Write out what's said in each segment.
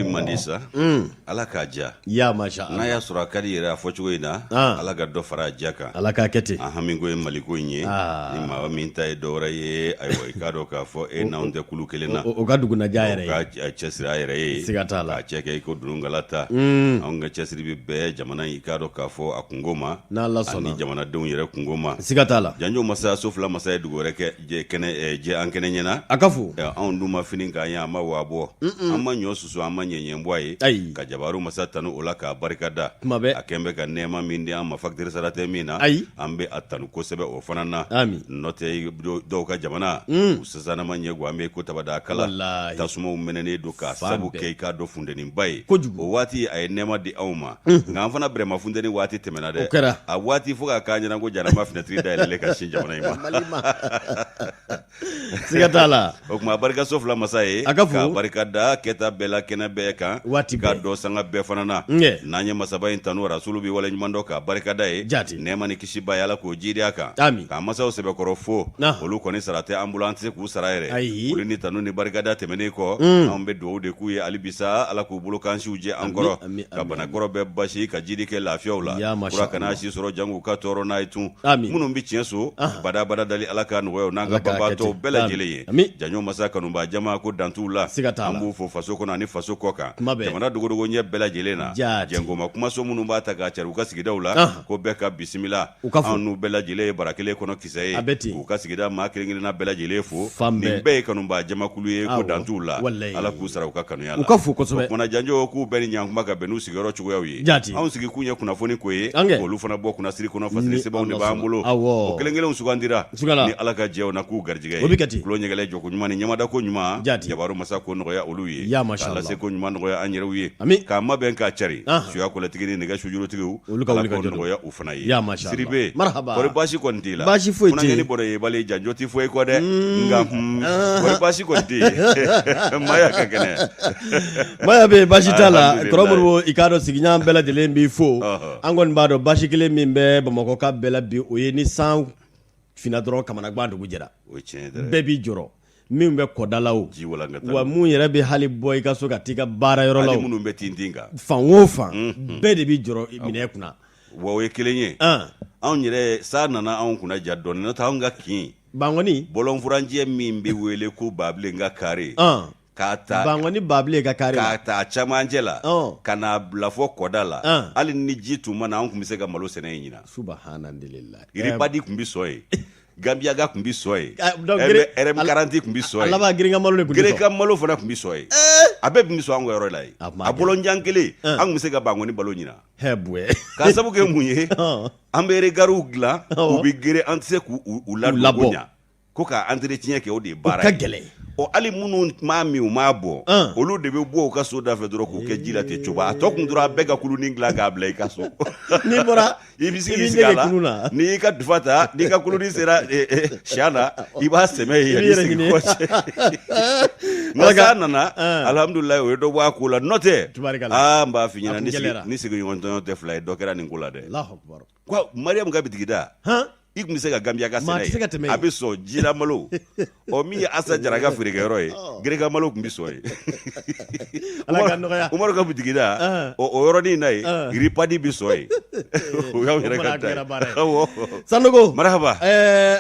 Man di sa, Ala k'a diya, ya masha n'a y'a sɔrɔ a ka di yɛrɛ a fɔ cogo in na, an, Ala ka dɔ fara a diya kan. Ala k'a kɛ ten. An hamiko ye Maliko in ye, aa, ni maa min ta ye dɔwɛrɛ ye, ayiwa, i k'a dɔn k'a fɔ e n'anw tɛ kulu kelen na. O ka dugunaja yɛrɛ ye. O ka cɛsiri a yɛrɛ ye. Siga t'a la. K'a cɛ kɛ i ko dununkala ta. Anw ka cɛsiri bɛ bɛn jamana in, i k'a dɔn k'a fɔ a kunko ma. N'Ala sɔnna. Ani jamanadenw yɛrɛ kunko ma. Siga t'a la. Janjo masa, so fila masa ye dugu wɛrɛ kɛ. Jɛ kɛnɛ jɛ an kɛnɛ ɲɛna a ka fo anw dun ma fini k'an ye an ma waa bɔ an ma ɲɔ susu an ma ɲɛɲɛ bɔ a ye ayi ka jabaru masa tanu o la k'a barika da tuma bɛɛ a kɛn bɛ ka nɛɛma min di an ma facture sara tɛ min na ayi an bɛ a tanu kosɛbɛ o fana na ami n'o tɛ dɔw ka jamana u sisanama ɲɛ an bɛ ko tabada kala walayi tasumaw mɛnɛnen don k'a fan sabu bɛɛ kɛ i k'a dɔn funteniba ye kojugu o waati a ye nɛɛma di anw ma nka an fana bɛrɛma funteni waati tɛmɛna o dɛ kɛra a waati fo k'a k'an ɲɛna ko jahanama finɛtiri dayɛlɛlen ka sin jamana in ma Mali ma siga t'a la o tuma barika so fila masa ye a ka fo k'a barika da kɛta bɛɛ la kɛnɛ bɛɛ kan waati ka bɛɛ dɔ sanga bɛɛ fana na Nkɛ. n'an ye masaba in tanu rasulu bi waleɲuman dɔn k'a barika da ye Jaati. nɛɛma ni kisi ba ye ala k'o jiidi a kan Ami. k'a masaw sɛbɛkɔrɔ fo Nahan. olu kɔni sara tɛ an bolo an tɛ se k'u sara yɛrɛ Ayi. olu ni tanu ni barikada tɛmɛnen kɔ anw bɛ dugawu de k'u ye hali bisa ala k'u bolo kansiw jɛ an kɔrɔ ami, ka ami, banakɔrɔ bɛɛ basi ka jidi kɛ lafiyaw la Ya masha kura kana Allah. si sɔrɔ jango ka tɔɔrɔ n'a ye tun Ami. minnu bɛ tiɲɛ so badabada dali ala ka nɔgɔya n'an ka Ala k'a kɛ banbaatɔw ten. bɛɛ lajɛlen ye Ami. janjo masa kanuba jama ko dan t'u la Siga t'a an la. b'u fo faso kɔnɔ ani faso kɔ kan Kuma bɛɛ. jamana dogodogo ɲɛ bɛɛ lajɛlen na Jaati. jɛnkoma kumaso minnu b'a ta k'a cari u ka sigidaw la Ahan. ko bɛɛ ka bisimila U ka fo. anw n'u bɛɛ lajɛlen ye bara kelen kɔnɔ kisɛ ye A bɛ ten. k'u ka sigida maa kelen kelenna bɛɛ lajɛlen fo Fan nin bɛɛ. bɛɛ ye kanuba jamakulu ye ko Awɔ. dan t'u la Walayi. ala k'u sara u ka kanuya la U ka fo kosɛbɛ. o kumana janjo k'u bɛɛ ni ɲankuma ka bɛn n'u sigiyɔrɔ cogoyaw ye Jaati. anw sigi kun ye kunnafoni ko ye An kɛ. k'olu fana bɔ kunnasiri kɔnɔ fasiri Ni sɛbɛnw de Ala b'an sɔnna. bolo Awɔ. o kelen kelenw sugandira Sugandira. ni ala ka jɛw na k'u garijɛgɛ ye O bɛ kɛ ten. tulo ɲɛgɛlɛ jɔko ɲuman ni ɲɛmadako ɲuman Jaati. jabaru masa k'o nɔgɔya olu ye Ya masha k'a Allah. lase ko ɲuman nɔgɔya an yɛrɛw ye Ami. k'a mabɛn k'a cari Ahan. suya kɔlɛtigi ni nɛgɛ sujurutigiw Olu ka ala wuli ka k'o jɔ don. nɔgɔya u fana ye Ya masha Allah. Siribe Marhaba. kɔri baasi kɔni t'i la Baasi foyi tɛ yen. funankɛni bɔra yebali janjo tɛ foyi kɔ dɛ nka kɔri baasi kɔni tɛ yen maya ka kɛnɛ Maya bɛ yen baasi t'a la Alhamdulillah. kɔrɔ Modibo i k'a dɔn sigiɲɔgɔn bɛɛ lajɛlen b'i fo Ɔhɔ. an kɔni b'a dɔn baasi kelen min bɛ Bamakɔ ka bɛɛ la bi o ye ni san finna dɔrɔn kamanagan dugu jɛra o ye tiɲɛ ye dɛ bɛɛ b'i jɔrɔ min bɛ kɔda la o ji walankata wa mun yɛrɛ bɛ hali bɔ i ka so ka t'i ka baara yɔrɔ la hali o minnu bɛ tintin kan fan o fan bɛɛ de b'i jɔrɔ minɛ kunna wa o ye kelen ye an anw yɛrɛ sa nana anw kunna ja dɔɔnin n'o tɛ anw ka kin Bankɔni bɔlɔnfuranjɛ min bɛ wele ko Babilen ka kare an k'a ta Bankɔni Babilen ka kare k'a ta camancɛ la Ɔn. ka n'a bila fɔ kɔda la An. hali ni ji tun ma na an tun bɛ se ka malo sɛnɛ yen ɲinan subhanallah yiribadi tun bɛ sɔn yen gambiyaga tun bɛ sɔn yen Ah, donc gere- RM40 tun bɛ sɔn a yen laban girinka malo de tun tɛ sɔn. gerenka malo fana tun bɛ sɔn yen a bɛɛ tun bɛ sɔn an ka yɔrɔ la yen A kuma a kɛra. bɔlɔnjan kelen an tun bɛ se ka bankɔni balo ɲinan hɛ buwɛ k'a sabu kɛ mun ye Ɔn. an bɛ regariw dilan Awɔ. u bɛ gere an tɛ se k'u u ladon labɔ. ko ɲa ko ka entretien kɛ o de ye baara O ka ye. gɛlɛn. ɔ hali minnu m'a min u m'a bɔn An. olu de bɛ bɔ u ka so da fɛ dɔrɔn k'u kɛ ji la ten coba a tɔ kun dɔrɔn a bɛɛ ka kulunin dilan k'a bila i ka so N'i bɔra i bɛ se i k'i b'i sigi a ɲɛ kɛ la kulun na. n'i y'i ka dufa ta n'i ka kulunin sera siya la i b'a sɛmɛ yen I b'i yanni yɛrɛ sigi ɲini. kɔ cɛ nka Ala ka- sa nana An. alihamudulilayi o ye dɔ bɔ a ko la n'o tɛ Tubarikala. aa n b'a f'i A ɲɛna kun ni sigi- gɛlɛyara. ni sigiɲɔgɔn tɔɲɔ tɛ fila ye dɔ kɛra nin ko la dɛ Allahu akbar ko mariyamu ka bitigida han i tun bɛ se ka gambiya ka Maa sɛnɛ tɛ se ka tɛmɛ yen yen. a bɛ sɔn jilamalo ɔ min ye asa jara ka feerekɛyɔrɔ ye gerekamalo tun bɛ sɔn yen Ala ka nɔgɔya. umaru ka bitigida An. o yɔrɔnin na yen An. ripadi bɛ sɔn yen o y'anw yɛrɛ O ka fana ta kɛra baara ye ye. awɔ Sanogo marahaba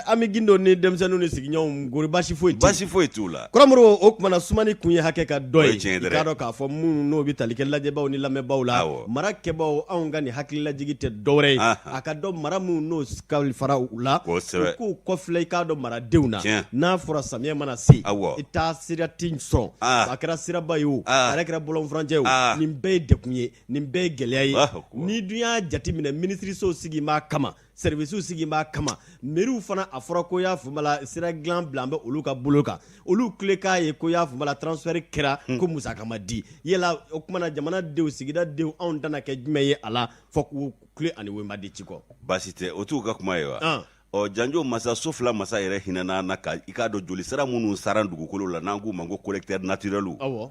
an bɛ gindo ni denmisɛnninw ni sigiɲɔgɔnw kori baasi foyi tɛ yen. baasi foyi t'u la Kɔrɔ Modibo o kumana sumani kun ye hakɛ ka dɔ O ye ye tiɲɛ ye i dɛrɛ. k'a dɔn k'a fɔ minnu n'o bɛ tali kɛ lajɛbaw ni lamɛnbaw la Awɔ. mara kɛbaw anw ka nin hakililajigi tɛ dɔwɛrɛ ye Ahan. a ka dɔn mara minnu n'o kalifara u la Kosɛbɛ. u k'u kɔfilɛ i k'a dɔn maradenw na Tiɲɛ. n'a fɔra samiyɛ mana se Awɔ. i taa sira ti sɔrɔ Ah. a kɛra siraba ye o Ah. a yɛrɛ kɛra bɔlɔnfurancɛ ye o Ah. nin bɛɛ ye degun ye nin bɛɛ ye gɛlɛya ye Allahu akbar. ni dun y'a jateminɛ minisirisow sigi b'a kama services sigi b'a kama meriw fana a fɔra ko y'a faamu la sira dilan bila an bɛ olu ka bolo kan olu kule k'a ye ko y'a faamu la transfert kɛra ko musaka ma di yala o kuma na jamana denw sigida denw anw tɛna kɛ jumɛn ye a la fɔ k'u kule ani wema de ci kɔ baasi tɛ o t'u ka kuma ye wa An. ɔ janjo masa so fila masa yɛrɛ hinɛna na ka i k'a dɔn joli sira minnu sara dugukolo la n'an k'u ma ko collecteur naturel awɔ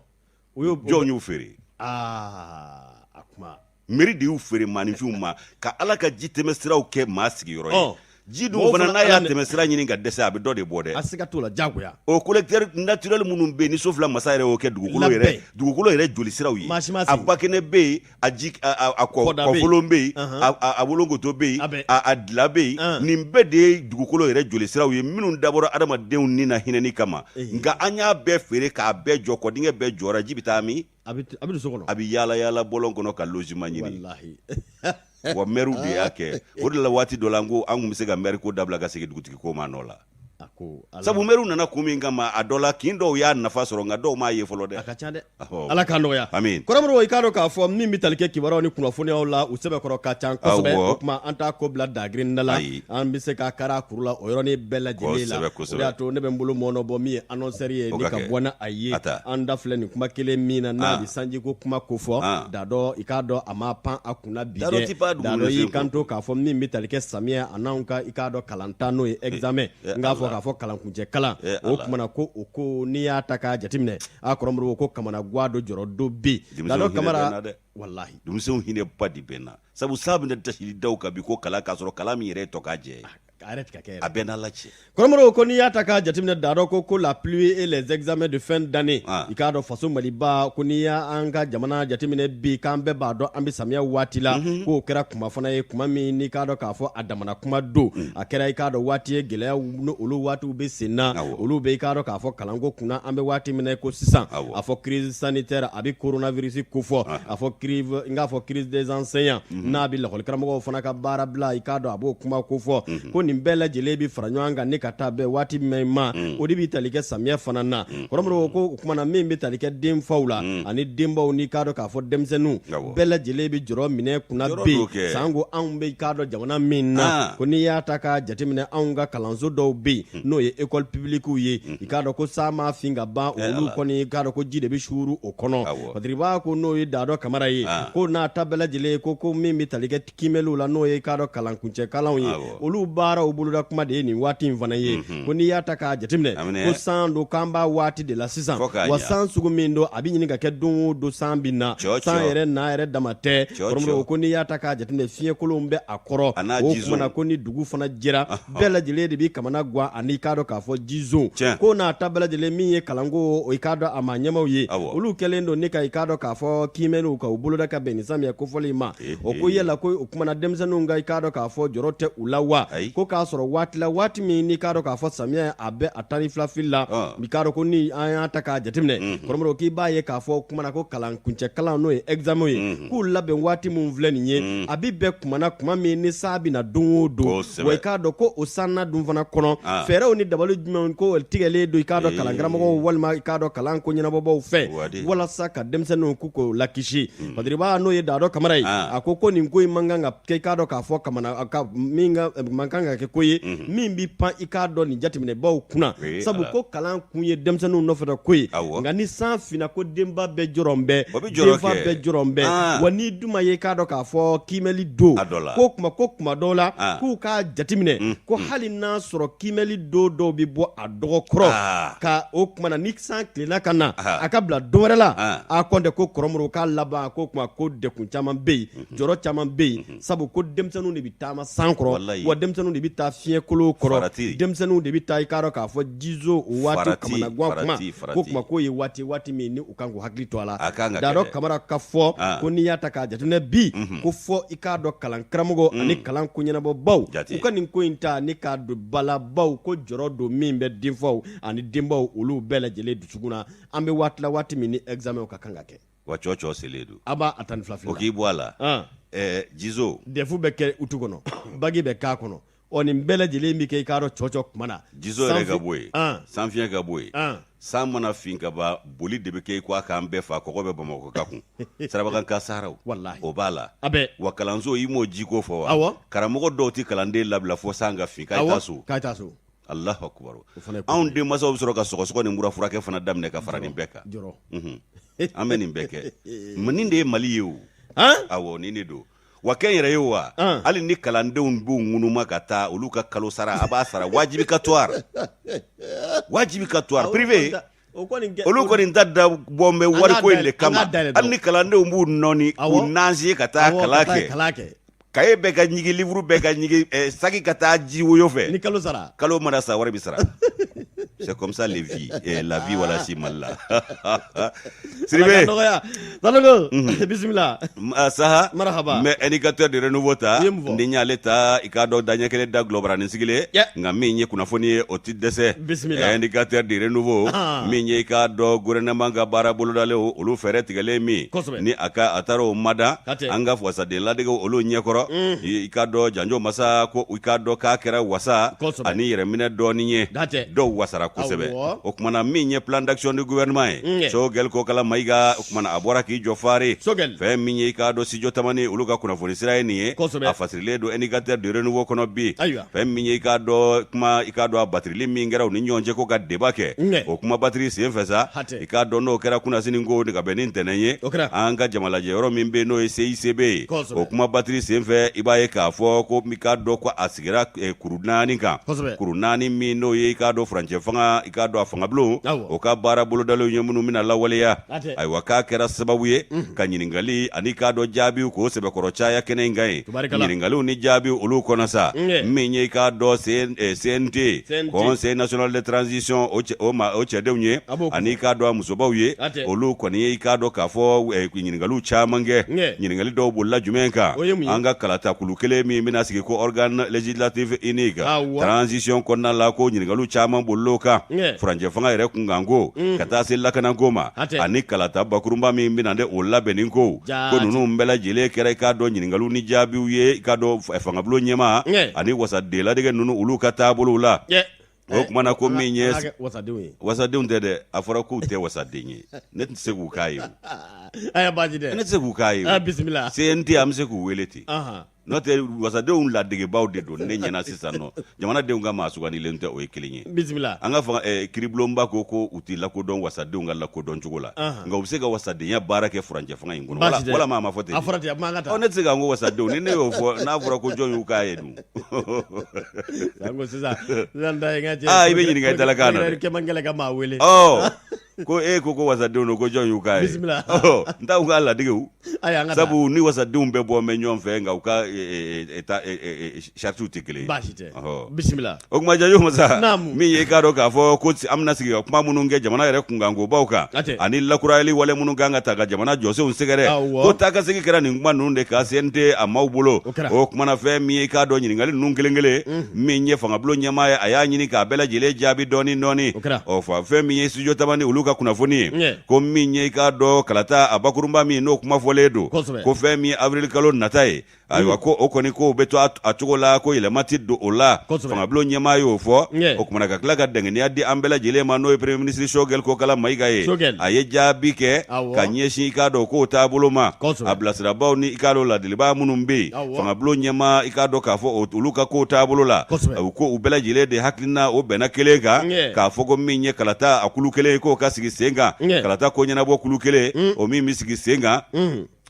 o y'o jɔn y'u feere aa a kuma mairie de y'u feere maaninfinw ma ka ala ka ji tɛmɛ siraw kɛ maa sigiyɔrɔ ye Ɔn. Ji dun fana n'a y'a tɛmɛ sira ɲini ka dɛsɛ, a bɛ dɔ de bɔ dɛ. A siga t'o la, diyagoya. O collecteur naturel minnu bɛ yen, ni so fila masa yɛrɛ y'o kɛ dugukolo yɛrɛ dugukolo yɛrɛ joli siraw ye, a bakɛnɛ bɛ yen, a ji a kɔfolon bɛ yen, a wolonkoto bɛ yen, a dila bɛ yen. Nin bɛɛ de ye dugukolo yɛrɛ joli siraw ye minnu dabɔra adamadenw ni na hinɛni kama. Nka an y'a bɛɛ feere k'a bɛɛ jɔ, kɔdingɛ bɛɛ jɔra, ji bɛ taa min? A bɛ so kɔnɔ, a bɛ yaala yaala bɔlɔn kɔnɔ ka logement ɲini. Wa mɛriw de y'a kɛ. O de la waati dɔ la, n ko an tun bɛ se ka mɛri ko dabila ka segin dugutigi ko ma nɔ la. Sabu mɛriw nana kun min kama, a dɔ la kin dɔw y'a nafa sɔrɔ, nka dɔw m'a ye fɔlɔ dɛ. A ka ca dɛ. Ala k'a nɔgɔya. Amin. Kɔrɔmɔrɔ, i k'a dɔn k'a fɔ min bɛ tali kɛ kibaruyaw ni kunnafoniyaw la, u sɛbɛkɔrɔ ka ca kosɛbɛ. O tuma an t'a ko bila dagirinda la, an bɛ se ka kari a kuru la o yɔrɔnin bɛɛ lajɛlen la. O de y'a to ne bɛ n bolo mɔɔnɔbɔ min ye annonceur ye ni ka bɔ n'a ye. An da filɛ nin kuma kelen min na, n'a bɛ sanjiko kuma kofɔ, Dadɔ, i k'a dɔn a ma pan a kunna bi dɛ. Dadɔ y'i kanto k'a fɔ min bɛ tali kɛ samiyɛ a n'anw ka, i k'a dɔn, kalanta, n'o ye examen, n k'a fɔ k'a fɔ kalankuncɛ kalan. O tuma na ko o ko n'i y'a ta k'a jateminɛ, a Kɔrɔmɔrɔ, ko kamanagan don, jɔrɔ don bɛ yen. Dadɔ Kamara, walahi, denmisɛnw hinɛba de bɛ n na, sabu san bɛna dasili da u kan bi ko kalan, k'a sɔrɔ kalan min yɛrɛ ye tɔ k'a jɛ ye. A yɛrɛ tɛ ka kɛ yɛrɛ. A bɛɛ n'Ala cɛ. Kɔrɔmɔrɔw, ko n'i y'a ta k'a jateminɛ, Dadɔ ko la pluie et les examens de fin d'année, i k'a dɔn faso Maliba, ko n'i y'an ka jamana jateminɛ bi, k'an bɛɛ b'a dɔn an bɛ samiya waati la, k'o kɛra kuma fana ye, kuma min n'i k'a dɔn k'a fɔ a damana kuma don. A kɛra, i k'a dɔn, waati ye, gɛlɛyaw ni olu waatiw bɛ sen na, olu bɛ, i k'a dɔn k'a fɔ kalanko kunna. An bɛ waati min na ko sisan, a fɔ crise sanitaire, a bɛ coronavirus kofɔ, a fɔ crise, n k'a fɔ crise des enseignants, n'a bɛ lakɔlikaramɔgɔw fana ka baara bila, i k'a dɔn a b'o kuma kofɔ. Ko nin bɛɛ lajɛlen bɛ fara ɲɔgɔn kan ni ka taa bɛn waati min ma, o de bɛ tali kɛ samiyɛ fana na. Kɔrɔmɔrɔw ko o kuma na min bɛ tali kɛ denfaw la ani denbaw, n'i k'a dɔn k'a fɔ denmisɛnninw bɛɛ lajɛlen bɛ jɔrɔ minɛ kunna bɛ yen. Sanko anw bɛ, i k'a dɔn, jamana min na, ko n'i y'a ta k'a jateminɛ, anw ka kalanso dɔw bɛ yen, n'o ye école publique ye, i k'a dɔn ko san ma fin ka ban, olu kɔni, i k'a dɔn ko ji de bɛ suuru o kɔnɔ. Patiriba ko n'o ye Dadɔ Kamara ye, ko n'a ta bɛɛ lajɛlen ko min bɛ tali kɛ kiimɛliw la, n'o ye, i k'a dɔn, kalankuncɛ kalanw ye, olu baaraw boloda kuma de ye nin waati in fana ye. Ko n'i y'a ta k'a jateminɛ, ko san don, k'an b'a waati de la sisan, wa san sugu min don, a bɛ ɲini ka kɛ don o don san bɛ na. San yɛrɛ na yɛrɛ dama tɛ, kɔrɔmɔrɔw, ko n'i y'a ta k'a jateminɛ, fiɲɛkolonw bɛ a kɔrɔ. O tuma na ko ni dugu fana jɛra, bɛɛ lajɛlen de bɛ kamana gan, ani i k'a dɔn k'a fɔ jizo. Ko n'a ta bɛɛ lajɛlen, min ye kalanko o, i k'a dɔn a maa ɲɛmaw ye, olu kɛlen don ni ka, i k'a dɔn k'a fɔ kiimɛliw ka u boloda ka bɛn nin samiyɛ kofɔli ma. O ko yala ko o kuma na denmisɛnninw ka, i k'a dɔn k'a fɔ jɔrɔ tɛ u la wa? Ko k'a sɔrɔ waati la, waati min n'i k'a dɔn k'a fɔ samiyɛ a bɛ a 12 fili la, i k'a dɔn ko ni an y'a ta k'a jateminɛ, kɔrɔmɔrɔw, k'i b'a ye k'a fɔ kuma na ko kalan kuncɛ kalan, n'o ye examen ye, k'u labɛn waati min filɛ nin ye, a bɛ bɛn kuma na, kuma min ni san bɛ na don o don. Wa i k'a dɔn ko o san na dun fana kɔnɔ, fɛɛrɛw ni dabali jumɛn ko tigɛlen don, i k'a dɔn, kalankaramɔgɔw walima i k'a dɔn kalan ko ɲɛnabɔbaw fɛ, walasa ka denmisɛnninw k'u k'o lakisi. Patiriba, n'o ye Dadɔ Kamara ye, a ko nin ko in man kan ka kɛ, i k'a dɔn k'a fɔ kamana ka min ka man kan ka kɛ ko ye min bɛ pan, i k'a dɔn, nin jateminɛbaw kunna, sabu ko kalan kun ye denmisɛnninw nɔfɛ ko ye. Nka ni san finna, ko denba bɛɛ jɔrɔ bɛ, denfa bɛɛ jɔrɔ bɛ. Wa n'i dun ma ye, k'a dɔn k'a fɔ kiimɛli don, ko kuma ko kuma dɔw la, k'u k'a jateminɛ ko hali n'a sɔrɔ kiimɛli don dɔw bɛ bɔ a dɔgɔ kɔrɔ, ka o kuma na ni san tilenna ka na, a ka bila don wɛrɛ la. A kɔntɛ ko kɔrɔmɔrɔw k'a laban ko kuma ko degun caman bɛ yen, jɔrɔ caman bɛ yen, sabu ko denmisɛnninw de bɛ taama san kɔrɔ, wa denmisɛnninw de bɛ taa fiɲɛkolon kɔrɔ, denmisɛnninw de bɛ taa, i k'a dɔn k'a fɔ jizo o waati kamanagan kuma ko kuma k'o ye waati waati min ni u kan k'u hakili to a la. Dadɔ Kamara ka fɔ ko n'i y'a ta k'a jateminɛ bi, ko fɔ i k'a dɔn kalan karamɔgɔ ani kalan ko ɲɛnabɔbaw u ka nin ko in ta ni k'a don ba la, bawo ko jɔrɔ don min bɛ denfaw ani denbaw olu bɛɛ lajɛlen dusukun na, an bɛ waati la, waati min ni examen ka kan ka kɛ. Wa cɔ selen don. A b'a a 12 fili. O k'i bɔ a la. Jizo. DEF bɛ kɛ août kɔnɔ, bac bɛ k'a kɔnɔ. Ɔ nin bɛɛ lajɛlen bɛ kɛ, i k'a dɔn, cɔcɔ kuma na. Jizo yɛrɛ ka bɔ yen, sanfiɲɛ ka bɔ yen. San mana fin ka ban, boli de bɛ kɛ i ko a k'an bɛɛ fa, kɔgɔ bɛ Bamakɔ ka kun. Sirabakan kasaraw. Walahi. O b'a la. A bɛɛ. Wa kalanso, i m'o jiko fɔ wa? Awɔ. Karamɔgɔ dɔw tɛ kalanden labila fo san ka fin, k'a ye taa so. K'a ye taa so. Alahu akubaru. Anw denmansaw bɛ sɔrɔ ka sɔgɔsɔgɔ ni mura furakɛ fana daminɛ ka fara nin bɛɛ kan. Jɔrɔ. An bɛ nin bɛɛ kɛ. Nin de ye Mali ye o. Awɔ, nin de don. Wa kɛ yɛrɛ ye wa, hali ni kalandenw b'u ŋunuma ka taa, olu ka kalo sara, a b'a sara wajibigatoire. Wajibigatoire privé. Olu kɔni ta da bɔ bɛ wariko in de kama. Hali ni kalandenw b'u nɔni, k'u nager ka taa kalan kɛ. Kaye bɛɛ ka ɲigi, livre bɛɛ ka ɲigi, saki ka taa ji woyo fɛ. Ni kalo sara. Kalo mana sa, wari bɛ sara. C'est comme ça les vies, eh, la vie, voilà, si Mali la. Sidibe. Nɔgɔya. Sanogo. Bisimila. Saha. Marahaba. N bɛ indicateur de renouveau ta. I ye mun fɔ? Ni n y'ale ta, i k'a dɔn daɲɛ kelen da gulɔbaranin sigilen. Nka min ye kunnafoni ye, o ti dɛsɛ. Bisimila. Indicateur de renouveau. Min ye i k'a dɔn gouvernement ka baara bolodalen, olu fɛɛrɛ tigɛlen min. Ni a ka a taara o mada. Hatɛ. An ka wasaden ladegew olu ɲɛkɔrɔ. I k'a dɔn janjo masa ko i k'a dɔn k'a kɛra wasa. Ani yɛrɛminɛ dɔɔnin ye. Hatɛ. Dɔw wasara kosɛbɛ. Awɔ. O kumana min ye plan d'action du gouvernement ye. Choguel Kokala Mayiga, o kumana a bɔra k'i jɔ fare. Choguel. Fɛn min ye i k'a dɔn studio Tamani olu ka kunnafoni sira ye nin ye. A fasirilen don indicateur de renouveau kɔnɔ bi. Ayiwa. Fɛn min ye i k'a dɔn kuma i k'a dɔn a batirili min kɛra u ni ɲɔgɔn cɛ ko ka débat kɛ. O kuma batiri sen fɛ sa. Hatɛ. I k'a dɔn n'o kɛra kunnasini ko ka bɛn ni ntɛnɛn ye. O kɛra. An ka jamalajɛ yɔrɔ min bɛ yen n'o ye CICB ye. Kosɛbɛ. O kuma batiri sen fɛ i b'a ye k'a fɔ ko i k'a dɔn ko a sigira kuru naani kan. Kosɛbɛ. Kuru naani min n'o ye i k'a dɔn furancɛ fanga i k'a dɔn a fangabulon. Awɔ. O ka baara bolodalenw ye minnu bɛna lawaleya. Hatɛ. Ayiwa k'a kɛra sababu ye ka ɲininkali ani k'a dɔn jaabiw k'o sɛbɛkɔrɔ caya kɛnɛ in kan yen. Tubarikala. Ɲininkaliw ni jaabiw olu kɔnɔ sa. Min ye i k'a dɔn CNT, CNT. Conseil national de transition o cɛ o ma o cɛdenw ye A b'o ani i k'a dɔn a musobaw ye. Hatɛ. Olu kɔni ye i k'a dɔn k'a fɔ ɲininkaliw caman kɛ. Ɲininkali dɔw bolila jumɛn kan? O ye mun ye? An ka kalatakulu kelen min bɛna sigi ko organe législatif unique. Awɔ. Transition kɔnɔna la ko ɲininkaliw caman bolil'o kan. Furancɛ fanga yɛrɛ kunkanko ka taa se lakanako ma Hatɛ. ani kalata bakurunba min bɛna de o labɛnni ko. Jaati. Ko ninnu bɛɛ lajɛlen kɛra i k'a dɔn ɲininkaliw ni jaabiw ye i k'a dɔn fangabulon ɲɛmaa ani wasaden ladege ninnu olu ka taabolow la. O kuma na ko min ye An k'a kɛ wasadenw ye. Wasadenw tɛ dɛ, a fɔra k'u tɛ wasaden ye. Ne tɛ se k'u k'a ye o. Aya baasi tɛ. Ne tɛ se k'u k'a ye o. Ah, bisimila. CNT an bɛ se k'u wele ten. Anhan. N'o tɛ wasadenw ladegebaw de don ne ɲɛna sisan nɔ. Jamanadenw ka maa sugandilen tɛ, o ye kelen ye. Bisimila. An ka fanga kiribulonba ko ko u tɛ lakodɔn wasadenw ka lakodɔn cogo la. Anhan. Nka u bɛ se ka wasadenya baara kɛ furancɛ fanga in kɔnɔ. Baasi tɛ. Walama a ma fɔ ten A de. fɔra ten, a man kan ka Ɔ taa. ne tɛ se k'an ko wasadenw ni ne y'o fɔ n'a fɔra ko jɔn y'u k'a ye dun. Sango sisan sisan ta ye n ka cɛ. Aa, i bɛ ɲininka i dalakan na dɛ. Procureur kɛ man gɛlɛn ka maa wele. Ɔ ko e ko ko wasadenw don ko jɔn y'u k'a ye. Bisimila. Ɔ n t'u ka ladegew. Ayi, an ka taa. Sabu ni wasadenw bɛɛ bɔ bɛ ɲɔgɔn fɛ nka u ka saritiw tɛ kelen ye. Baasi tɛ. Ɔhɔ. Bisimila. O kuma janjo masa Naamu. min ye i k'a dɔn k'a fɔ ko an bɛna sigi ka kuma minnu kɛ jamana yɛrɛ kunkankobaw kan Hatɛ. ani lakurayali wale minnu kan ka ta ka jamana jɔsenw sɛgɛrɛ. Awɔ. Ko taa ka segin kɛra nin kuma ninnu de kan CNT a maaw bolo. O kɛra. O kuma na fɛn min ye i k'a dɔn ɲininkali ninnu kelen kelen min ye fangabulon ɲɛmaa ye a y'a ɲini k'a bɛɛ lajɛlen jaabi dɔɔni dɔɔni. O kɛra. Ɔ fa fɛn min ye studio Tamani olu ka kunnafoni ye Ɲɛ. ko min ye i k'a dɔn kalata a bakurunba min n'o kuma fɔlen don. Kosɛbɛ. Ko fɛn min ye avril kalo nata ye ayiwa ko o kɔni kow bɛ to a cogo la ko yɛlɛma tɛ don o la. Kosɛbɛ. Fangabulon ɲɛmaa y'o fɔ. Ɲɛ. O kumana ka tila ka dɛngɛniya di an bɛɛ lajɛlen ma n'o ye premier ministre Choguel Kokala Mayiga ye. Choguel. A ye jaabi kɛ Awɔ. ka ɲɛsin i k'a dɔn k'o taabolo ma. Kosɛbɛ. A bilasirabaw ni i k'a dɔn ladilibaa minnu bɛ yen. Awɔ. Fangabulon ɲɛmaa i k'a dɔn k'a fɔ olu ka kow taabolo la. Kosɛbɛ. U ko u bɛɛ lajɛlen de hakilina o bɛnna kelen kan. Ɲɛ. K'a fɔ ko min ye kalata a kulu kelen ye k'o ka sigi sen kan. Ɲɛ. Kalata ko ɲɛnabɔ kulu kelen o min bɛ sigi sen kan.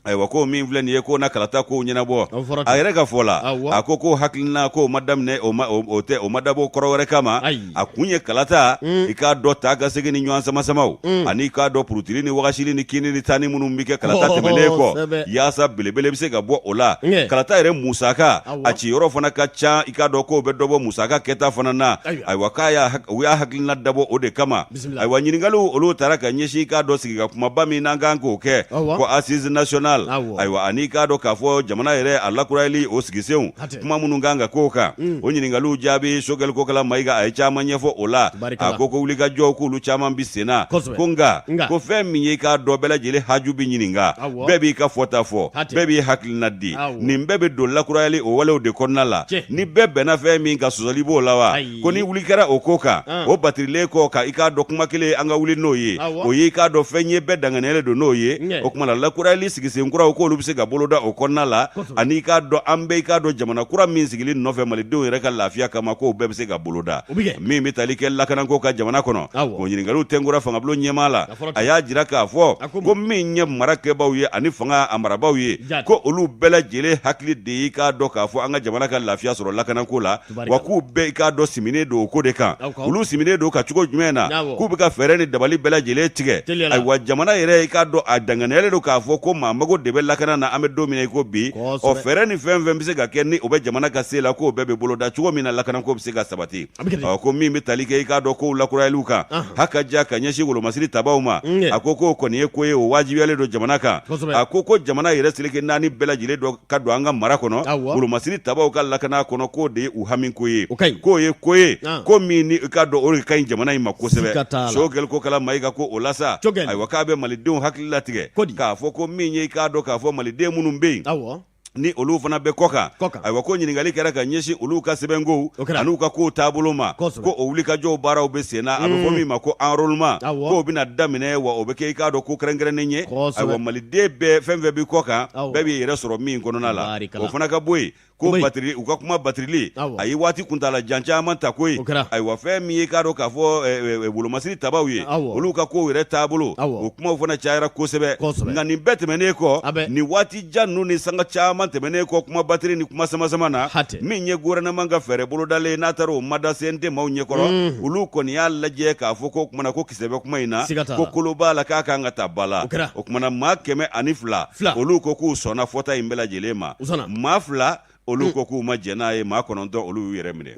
Ayiwa ko min filɛ nin ye k'o na kalata kow ɲɛnabɔ. O fɔra ten. A yɛrɛ ka fɔ la, Awɔ. a ko ko hakilina k'o ma daminɛ o ma o tɛ o ma dabɔ kɔrɔ wɛrɛ kama. Ayi. A kun ye kalata i k'a dɔn taa ka segin ni ɲɔgɔn samasamaw ani i k'a dɔn purutili ni wagasili ni kini ni taani minnu bɛ kɛ kalata tɛmɛnen kɔ Kosɛbɛ. yaasa belebele bɛ se ka bɔ o la. Ɲɛ. Kalata yɛrɛ musaka Awɔ. a ciyɔrɔ fana ka ca i k'a dɔn k'o bɛ dɔ bɔ musaka kɛta fana na. Ayiwa. Ayiwa k'a y'a u y'a hakilina dabɔ o de kama. Bisimila. Ayiwa ɲininkaliw olu taara ka ɲɛsin i k'a dɔn sigi ka kumaba min n'an kan k'o kɛ. Awɔ. Ko assise nationale. Awɔ. Ayiwa ani k'a dɔn k'a fɔ jamana yɛrɛ a lakurayali o sigisenw Hatɛ. kuma minnu kan ka k'o kan o ɲininkaliw jaabi Choguel Kokala Mayiga a ye caman ɲɛfɔ o la. Tubarikala. A ko ko wulikajɔw k'olu caman bi sen na. Kosɛbɛ. Ko nka Nka. ko fɛn min ye i k'a dɔn bɛɛ lajɛlen haju bi ɲininka. Awɔ. Bɛɛ b'i ka fɔta fɔ. Hatɛ. Bɛɛ b'i hakilina di. Awɔ. Nin bɛɛ bɛ don lakurayali o walew de kɔnɔna la. Tiɲɛ. Ni bɛɛ bɛnna fɛn min kan sɔsɔli b'o la wa? Ayi. Ko ni wuli kɛra o ko kan An. o batirilen kɔ ka i k'a dɔn kuma kelen an ka wuli n'o ye. Awɔ. O ye i k'a dɔn fɛn ye bɛɛ danganiyalen don n'o ye. Ɲɛ. O kuma na lakurayali sigisen kuraw k'olu bɛ se ka boloda o kɔnɔna la. Kosɛbɛ. Ani i k'a dɔn an bɛɛ i k'a dɔn jamana kura min sigili nɔfɛ malidenw yɛrɛ ka lafiya kama k'o bɛɛ bɛ se ka boloda. O bɛ kɛ. Min bɛ tali kɛ lakanako kan jamana kɔnɔ. Awɔ. O ɲininkaliw tɛnkura fangabulon ɲɛmaa la. A fɔra ten. A y'a jira k'a fɔ A ko mun? ko min ye mara kɛbaaw ye ani fanga a marabaaw ye Jaati. ko olu bɛɛ lajɛlen hakili de y'i k'a dɔn k'a fɔ an ka jamana ka lafiya sɔrɔ lakanako la. Tubarikala. Wa k'u bɛɛ i k'a dɔn siminen don o ko de kan. Aw ka. Olu siminen don ka cogo jumɛn na? Awɔ. K'u bɛ ka fɛɛrɛ ni dabali bɛɛ lajɛlen tigɛ. Teliya la. Ayiwa jamana yɛrɛ i k'a dɔn a danganiyalen don k'a fɔ ko maa mago mago de bɛ lakana na an bɛ don min na i ko bi. Ɔ, fɛɛrɛ ni fɛn fɛn bɛ se ka kɛ ni o bɛ jamana ka se la, k'o bɛɛ bɛ boloda cogo min na lakanako bɛ se ka sabati. Ɔ, ko min bɛ tali kɛ i k'a dɔn kow lakurayaliw kan, haka ja ka ɲɛsin wolomasiri tabaw ma, a ko k'o kɔni ye ko ye, o wajibiyalen don jamana kan. A ko ko jamana yɛrɛ seleke naani bɛɛ lajɛlen dɔ ka don an ka mara kɔnɔ, wolomasiri tabaw ka lakana kɔnɔ, k'o de ye u hami ko ye, k'o ye ko ye ko min ni i k'a dɔn o de ka ɲi jamana in ma kosɛbɛ. Sogɛli Kokala Mayiga ko o la sa, ayiwa, k'a bɛ malidenw hakili latigɛ k'a fɔ ko min ye i k'a dɔn k'a fɔ maliden minnu bɛ yen ni olu fana bɛ kɔkan, ayiwa, ko ɲininkali kɛra ka ɲɛsin olu ka sɛbɛnkow an'u ka kow taabolo ma, ko o wulikajɔw baaraw bɛ sen na, a bɛ fɔ min ma ko enrôlement, k'o bɛna daminɛ, wa o bɛ kɛ i k'a dɔn ko kɛrɛnkɛrɛnnen ye. Ayiwa, maliden bɛɛ, fɛn fɛn bɛ kɔkan, bɛɛ b'i yɛrɛ sɔrɔ min kɔnɔna la, o fana ka bɔ yen. Ko batiri, u ka kuma batirili, a ye waati kuntaala jan caman ta ko ye. Ayiwa, fɛn min ye k'a dɔn k'a fɔ wolomasiri tabaw ye, olu ka kow yɛrɛ taabolo, o kumaw fana cayara kosɛbɛ. Nka nin bɛɛ tɛmɛnen kɔ, nin waati jan ninnu ni sanga caman tɛmɛnen kɔ kuma batiri ni kuma sama-sama na, min ye gouvernement ka fɛɛrɛ bolodalen n'a taara o mada CNT maaw ɲɛkɔrɔ, olu kɔni y'a lajɛ k'a fɔ ko kumana ko kisɛ bɛ kuma in na, ko kolo b'a la, k'a kan ka ta ba la. O kumana maa 102, olu ko k'u sɔnna fɔta in bɛɛ lajɛlen ma. Maa 2, olu ko k'u ma jɛn n'a ye. Maa 9, olu y'u yɛrɛ minɛ.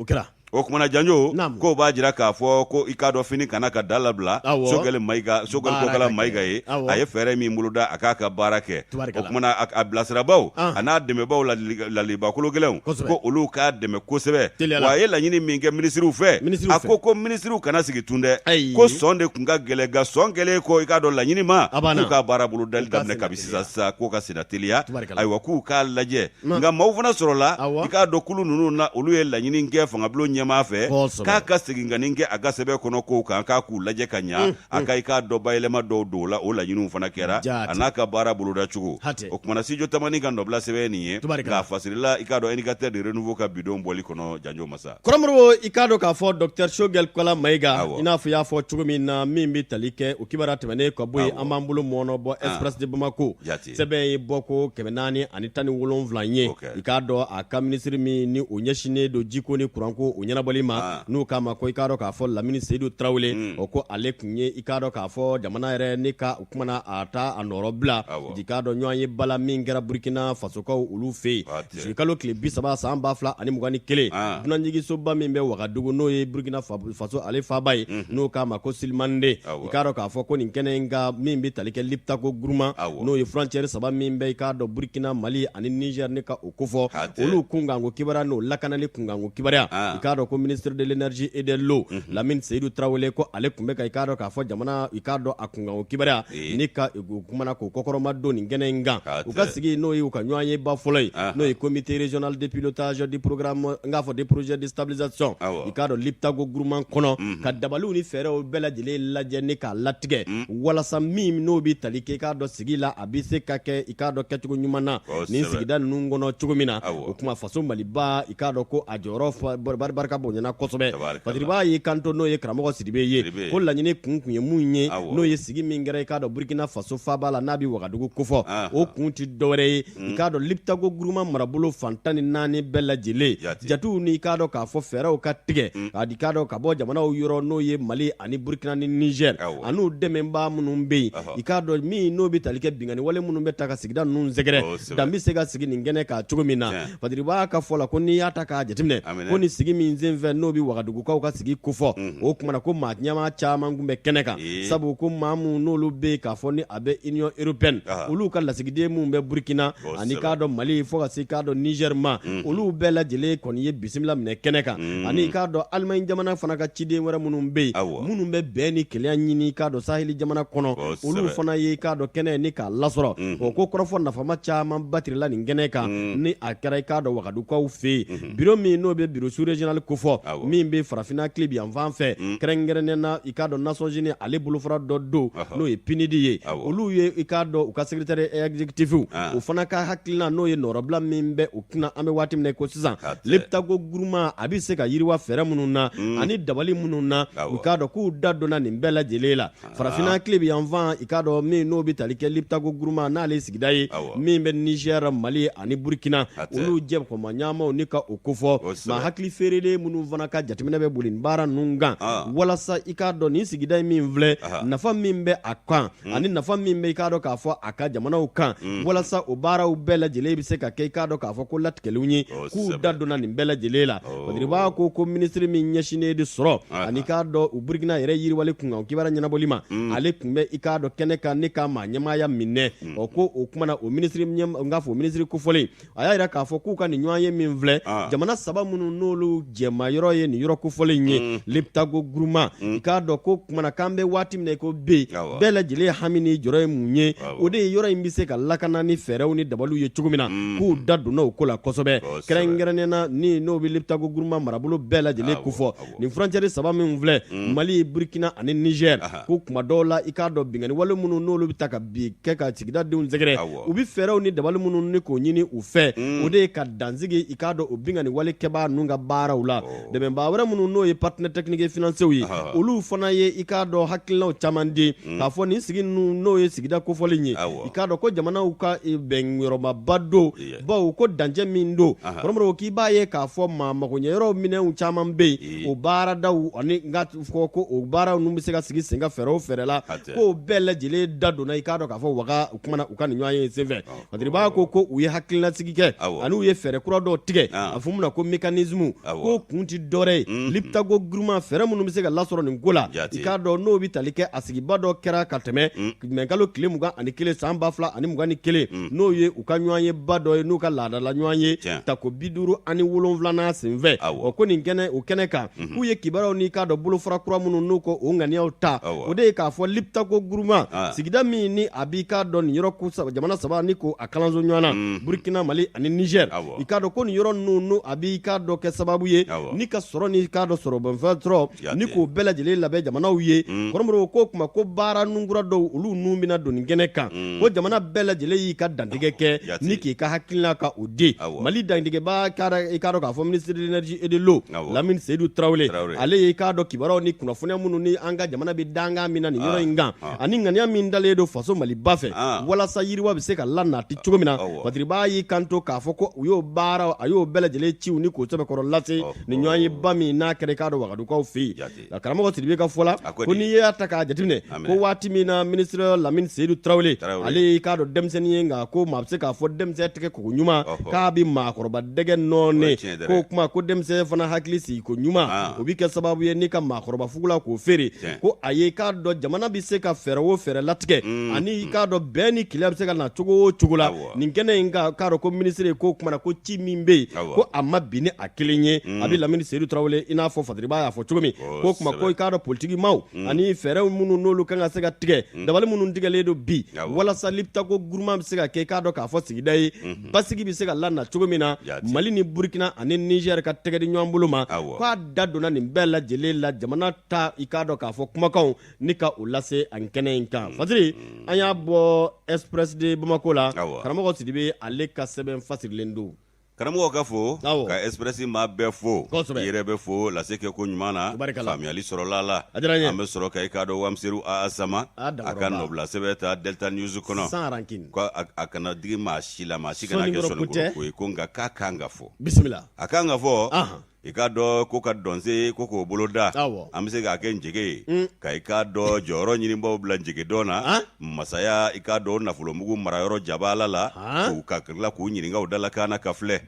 O kumana janjo, k'o b'a jira k'a fɔ ko i k'a dɔn fini kana ka da labila. Sogɛli Mayiga, Sogɛli Kokala Mayiga ye, a ye fɛɛrɛ min boloda, a k'a ka baara kɛ. O kumana a bilasirabaw a n'a dɛmɛbaw laliba kolo gɛlɛnw, ko olu k'a dɛmɛ kosɛbɛ. Wa a ye laɲini min kɛ minisiriw fɛ, a ko ko minisiriw kana sigi tun dɛ, ko sɔn de tun ka gɛlɛn, nka sɔn kɛlen kɔ i k'a dɔn laɲini ma, k'u ka baara bolodali daminɛ kabi sisan sisan, k'o ka senna teliya. Ayiwa, k'u k'a lajɛ. Nka maaw fana sɔrɔla, i k'a dɔn kulu ninnu na, olu ye laɲini kɛ fangabulon ɲɛmaa fɛ k'a ka seginkanni kɛ a ka sɛbɛn kɔnɔ kow kan, k'a k'u lajɛ ka ɲa, a ka i k'a dɔn bayɛlɛma dɔw don o la. O laɲiniw fana kɛra, a n'a ka baara boloda cogo. O kumana Studio Tamani ka nɔbila sɛbɛn nin ye, nka a fasirila i k'a dɔn Indicateur du Renouveau ka bidon bɔli kɔnɔ, janjo masa. Kɔrɔ Modibo, i k'a dɔn k'a fɔ docteur Sogɛli Kokala Mayiga, i n'a fɔ i y'a fɔ cogo min na, min bɛ tali kɛ o kibaruya tɛmɛnen ka bɔ yen, an b'an bolo mɔɔnɔ bɔ Express de Bamako. Sɛbɛn ye bɔko 417 ye. I k'a dɔn a ka minisiri min ni o ɲɛsinnen don jiko ni kuranko o ɲɛnabɔli ma, n'u k'a ma ko i k'a dɔn k'a fɔ Lamini Seyidu Tarawele, o ko ale tun ye i k'a dɔn k'a fɔ jamana yɛrɛ ni ka o kumana a ta a nɔrɔ bila, i k'a dɔn ɲɔgɔn ye bala min kɛra Burukina fasokaw olu fɛ yen zuwɛnkalo tile 30 san 2021, dunanjiginsoba min bɛ Wagadugu, n'o ye Burukina faso ale faaba ye, n'o k'a ma ko Silimande. I k'a dɔn k'a fɔ ko nin kɛnɛ in kan, min bɛ tali kɛ Liptako Guruma, n'o ye frontière saba min bɛ i k'a dɔn Burukina, Mali ani Niger ni ka o kofɔ, olu kunkanko kibaruya n'o lakanali kunkanko kibaruya, i k'a dɔn ko ministre de l'énergie et de l'eau Lamini Seyidu Tarawele, ko ale tun bɛ ka i k'a dɔn k'a fɔ jamana i k'a dɔn a kunkanko kibaruya ni ka o kumana k'o kɔkɔrɔma don nin kɛnɛ in kan. U ka sigi, n'o ye u ka ɲɔgɔn ye ba fɔlɔ ye, n'o ye comité régional de pilotage du programme, n k'a fɔ des projets de stabilisation, i k'a dɔn Liptako Guruma kɔnɔ, ka dabaliw ni fɛɛrɛw bɛɛ lajɛlen lajɛ ni k'a latigɛ, walasa min n'o bɛ tali kɛ i k'a dɔn sigi la, a bɛ se ka kɛ i k'a dɔn kɛcogo ɲuman na nin sigida ninnu kɔnɔ cogo min na. O kuma faso Maliba, i k'a dɔn ko a jɔyɔrɔ barika bonyana kosɛbɛ. Fasiribaa y'i kanto, n'o ye karamɔgɔ Sidibe ye, ko laɲini kun ye mun ye, n'o ye sigi min kɛra i k'a dɔn Burukina faso faaba la, n'a bɛ Wagadugu kofɔ, o kun tɛ dɔwɛrɛ ye, i k'a dɔn Liptako Guruma marabolo fan 14 bɛɛ lajɛlen jatiw ni i k'a dɔn k'a fɔ fɛɛrɛw ka tigɛ k'a di k'a dɔn ka bɔ jamanaw yɔrɔ, n'o ye Mali ani Burukina ni Niger an'u dɛmɛbaa minnu bɛ yen, i k'a dɔn min n'o bɛ tali kɛ binkanni wale minnu bɛ ta ka sigida ninnu sɛgɛrɛ, dan bɛ se ka sigi nin kɛnɛ kan cogo min na. Fasiribaa ka fɔ la, ko n'i y'a ta k'a jateminɛ, ko nin sigi min senfɛ, n'o bɛ Wagadugukaw ka sigi kofɔ, o kuma na ko maa ɲɛmaa caman tun bɛ kɛnɛ kan, sabu ko maa minnu n'olu bɛ yen k'a fɔ ni a bɛ Union européenne, olu ka lasigiden minnu bɛ Burukina ani k'a dɔn Mali fo ka se k'a dɔn Niger ma, olu bɛɛ lajɛlen kɔni ye bisimila minɛ kɛnɛ kan, ani k'a dɔn Allemagne jamana fana ka ciden wɛrɛ minnu bɛ yen, minnu bɛ bɛn ni kelenya ɲini k'a dɔn saheli jamana kɔnɔ, olu fana ye k'a dɔn kɛnɛ ni k'a lasɔrɔ. O ko kɔrɔfɔ nafama caman batirila nin kɛnɛ kan, ni a kɛra i k'a dɔn Wagadugukaw fɛ yen, biro min n'o bɛ bureau sous régional kofɔ, min bɛ farafinna tilebin yanfan fɛ, kɛrɛnkɛrɛnnen na i k'a dɔn Nations Unies ale bolofara dɔ don, n'o ye PNUD ye, olu ye i k'a dɔn u ka secrétaire exécutif, o fana ka hakilina, n'o ye nɔrɔbila min bɛ u kunna an bɛ waati min na ko sisan, Liptako Guruma a bɛ se ka yiriwa fɛɛrɛ minnu na ani dabali minnu na, u k'a dɔn k'u da donna nin bɛɛ lajɛlen la. Farafinna tilebin yanfan, i k'a dɔn min n'o bɛ tali kɛ Liptako Guruma, n'ale sigida ye min bɛ Niger, Mali ani Burukina, olu jɛ kɔma ɲaamaw ni ka o kofɔ maa hakili feerelen. tɔnden minnu fana ka jateminɛ bɛ boli nin baara ninnu kan walasa i k'a dɔn nin sigida in min filɛ nafa min bɛ a kan ani nafa min bɛ i k'a dɔn k'a fɔ a ka jamanaw kan walasa o baaraw bɛɛ lajɛlen bɛ se ka kɛ i k'a dɔn k'a fɔ ko latigɛlenw ye k'u da donna nin bɛɛ lajɛlen la Badiriba ko ko minisiri min ɲɛsinnen de sɔrɔ ani k'a dɔn u Burukina yɛrɛ yiriwali kunkan kibaruya ɲɛnabɔli ma ale tun bɛ i k'a dɔn kɛnɛ kan ni ka maa ɲɛmaaya minɛ ɔ ko o kuma na o minisiri n k'a fɔ minisiri kofɔlen a y'a jira k'a fɔ k'u ka nin ɲɔgɔn ye min filɛ jamana saba minnu n'olu jɛma yɔrɔ ye nin yɔrɔ kofɔlen ye Liptako Gourma i k'a dɔn ko kuma na k'an bɛ waati min na i ko bi bɛɛ lajɛlen hami ni jɔrɔ ye mun ye o de ye yɔrɔ in bɛ se ka lakana ni fɛɛrɛw ni dabaliw ye cogo min na k'u da donna o ko la kosɛbɛ kɛrɛnkɛrɛnnenya na ni n'o bɛ Liptako Gourma marabolo bɛɛ lajɛlen kofɔ nin frontière saba min filɛ Mali Burkina ani Niger ko kuma dɔw la i k'a dɔn binkanni wale minnu n'olu bɛ ta ka bi kɛ ka sigida denw sɛgɛrɛ u bɛ fɛɛrɛw ni dabali minnu ni k'o ɲini u fɛ o de ye ka dansigi i k'a dɔn o binkanni wale kɛbaa ninnu ka baaraw la dɛmɛbaa wɛrɛ minnu n'o ye partenaire technique et financier ye olu fana ye i k'a dɔn hakilinaw caman di k'a fɔ nin sigi ninnu n'o ye sigida kofɔlen ye i k'a dɔn ko jamanaw ka bɛnyɔrɔmaba don bawo ko dancɛ min don kɔrɔmɔrɔw k'i b'a ye k'a fɔ maa magoɲɛyɔrɔ minɛnw caman bɛ yen o baaradaw ani n ka fɔ ko o baaraw ninnu bɛ se ka sigi sen kan fɛɛrɛ o fɛɛrɛ la k'o bɛɛ lajɛlen da donna i k'a dɔn k'a fɔ waga o kuma na u ka nin ɲɔgɔn ye senfɛ Badiriba ko ko u ye hakilinasigi kɛ ani u ye fɛɛrɛ kura dɔw tigɛ a fɔ min ma ko mécanisme k'o kun tɛ dɔwɛrɛ ye Liptako Gourma fɛɛrɛ minnu bɛ se ka lasɔrɔ nin ko la i k'a dɔn n'o bɛ tali kɛ a sigiba dɔ kɛra ka tɛmɛ mɛkalo tile 21 san 2021 n'o ye u ka ɲɔgɔnyeba dɔ ye n'u ka laadala ɲɔgɔn ye tako 57nan senfɛ o ko nin kɛnɛ o kɛnɛ kan k'u ye kibaruyaw n'i k'a dɔn bolofara kura minnu n'u ko o ŋaniyaw ta o de ye k'a fɔ Liptako Gourma sigida min ni a b'i k'a dɔn nin yɔrɔ ko jamana saba ni ko a kalanso ɲɔgɔn na Burkina Mali ani Niger i k'a dɔn ko nin yɔrɔ ninnu n'o a b'i k'a dɔn kɛ sababu ye ni ka sɔrɔ ni k'a dɔn sɔrɔbɔnfɛn sɔrɔ ni k'o bɛɛ lajɛlen labɛn jamanaw ye kɔrɔmɔrɔw ko kuma ko baara nunkura dɔw olu nun bɛna don nin kɛnɛ kan ko jamana bɛɛ lajɛlen y'i ka dantigɛ kɛ ni k'i ka hakilina ka o di Mali dantigɛbaa i k'a dɔn k'a fɔ ministre de l'énergie et de l'eau Lamine Seydou Traoré ale ye i k'a dɔn kibaruyaw ni kunnafoniya minnu ni an ka jamana bɛ dankan min na nin yɔrɔ in kan ani ŋaniya min dalen don faso Maliba fɛ walasa yiriwa bɛ se ka lanati cogo min na Badiriba y'i kanto k'a fɔ ko u y'o baara a y'o bɛɛ lajɛlen ciw ni k'o sɛbɛkɔrɔ lase nin ɲɔgɔnyeba min n'a kɛra i k'a dɔn Wagadukaw fɛ yen karamɔgɔ Sidibe ka fɔ la ko n'i y'a ta k'a jateminɛ ko waati min na ministre Lamine Seydou Traoré ale y'i k'a dɔn denmisɛnnin ye nka ko maa bɛ se k'a fɔ denmisɛn tɛgɛ ko ɲuman k'a bɛ maakɔrɔba dɛgɛ nɔɔni k'o kuma ko denmisɛn fana hakili sigi ko ɲuman o bɛ kɛ sababu ye ni ka maakɔrɔba fugula k'o feere ko a ye k'a dɔn jamana bɛ se ka fɛɛrɛ o fɛɛrɛ latigɛ ani i k'a dɔn bɛn ni kelenya bɛ se ka na cogo o cogo la nin kɛnɛ in kan k'a dɔn ko minisiri ko kuma na ko ci min bɛ yen ko a ma bin ni a kelen ye a bɛ Lamine Seydou Traoré i n'a fɔ Fadiriba y'a fɔ cogo min ko kuma ko i k'a dɔn politikimaw ani fɛɛrɛw minnu n'olu kan ka se ka tigɛ dabali minnu tigɛlen don bi walasa Liptako Gourma bɛ se ka kɛ i k'a dɔn k'a fɔ sigida ye basigi bɛ se ka lana cogo min na Mali ni Burkina ani Niger ka tɛgɛ di ɲɔgɔn bolo ma k'a da donna nin bɛɛ lajɛlen la jamana ta i k'a dɔn k'a fɔ kumakanw ni ka o lase an kɛnɛ in kan Fadiri an y'a bɔ Express de Bamako la karamɔgɔ Sidibe ale ka sɛbɛn fasirilen don karamɔgɔ ka fo ka Express maa bɛɛ fo i yɛrɛ bɛ fo lase kɛ ko ɲuman na faamuyali sɔrɔla la an bɛ sɔrɔ ka i k'a dɔn Wamseru aa sama a ka nɔbila sɛbɛn ta Delta News kɔnɔ ko a kana digi maa si la maa si kana kɛ sɔnnikɔrɔ ko ye ko nka k'a kan ka fɔ bisimila a kan ka fɔ i k'a dɔn ko ka dɔnsen ko k'o bolo da an bɛ se k'a kɛ njege ye ka i k'a dɔn jɔyɔrɔ ɲinibaaw bila njegedɔn na masaya i k'a dɔn nafolomugu marayɔrɔ jabaala la k'u ka tila k'u ɲininka u dalakan na ka filɛ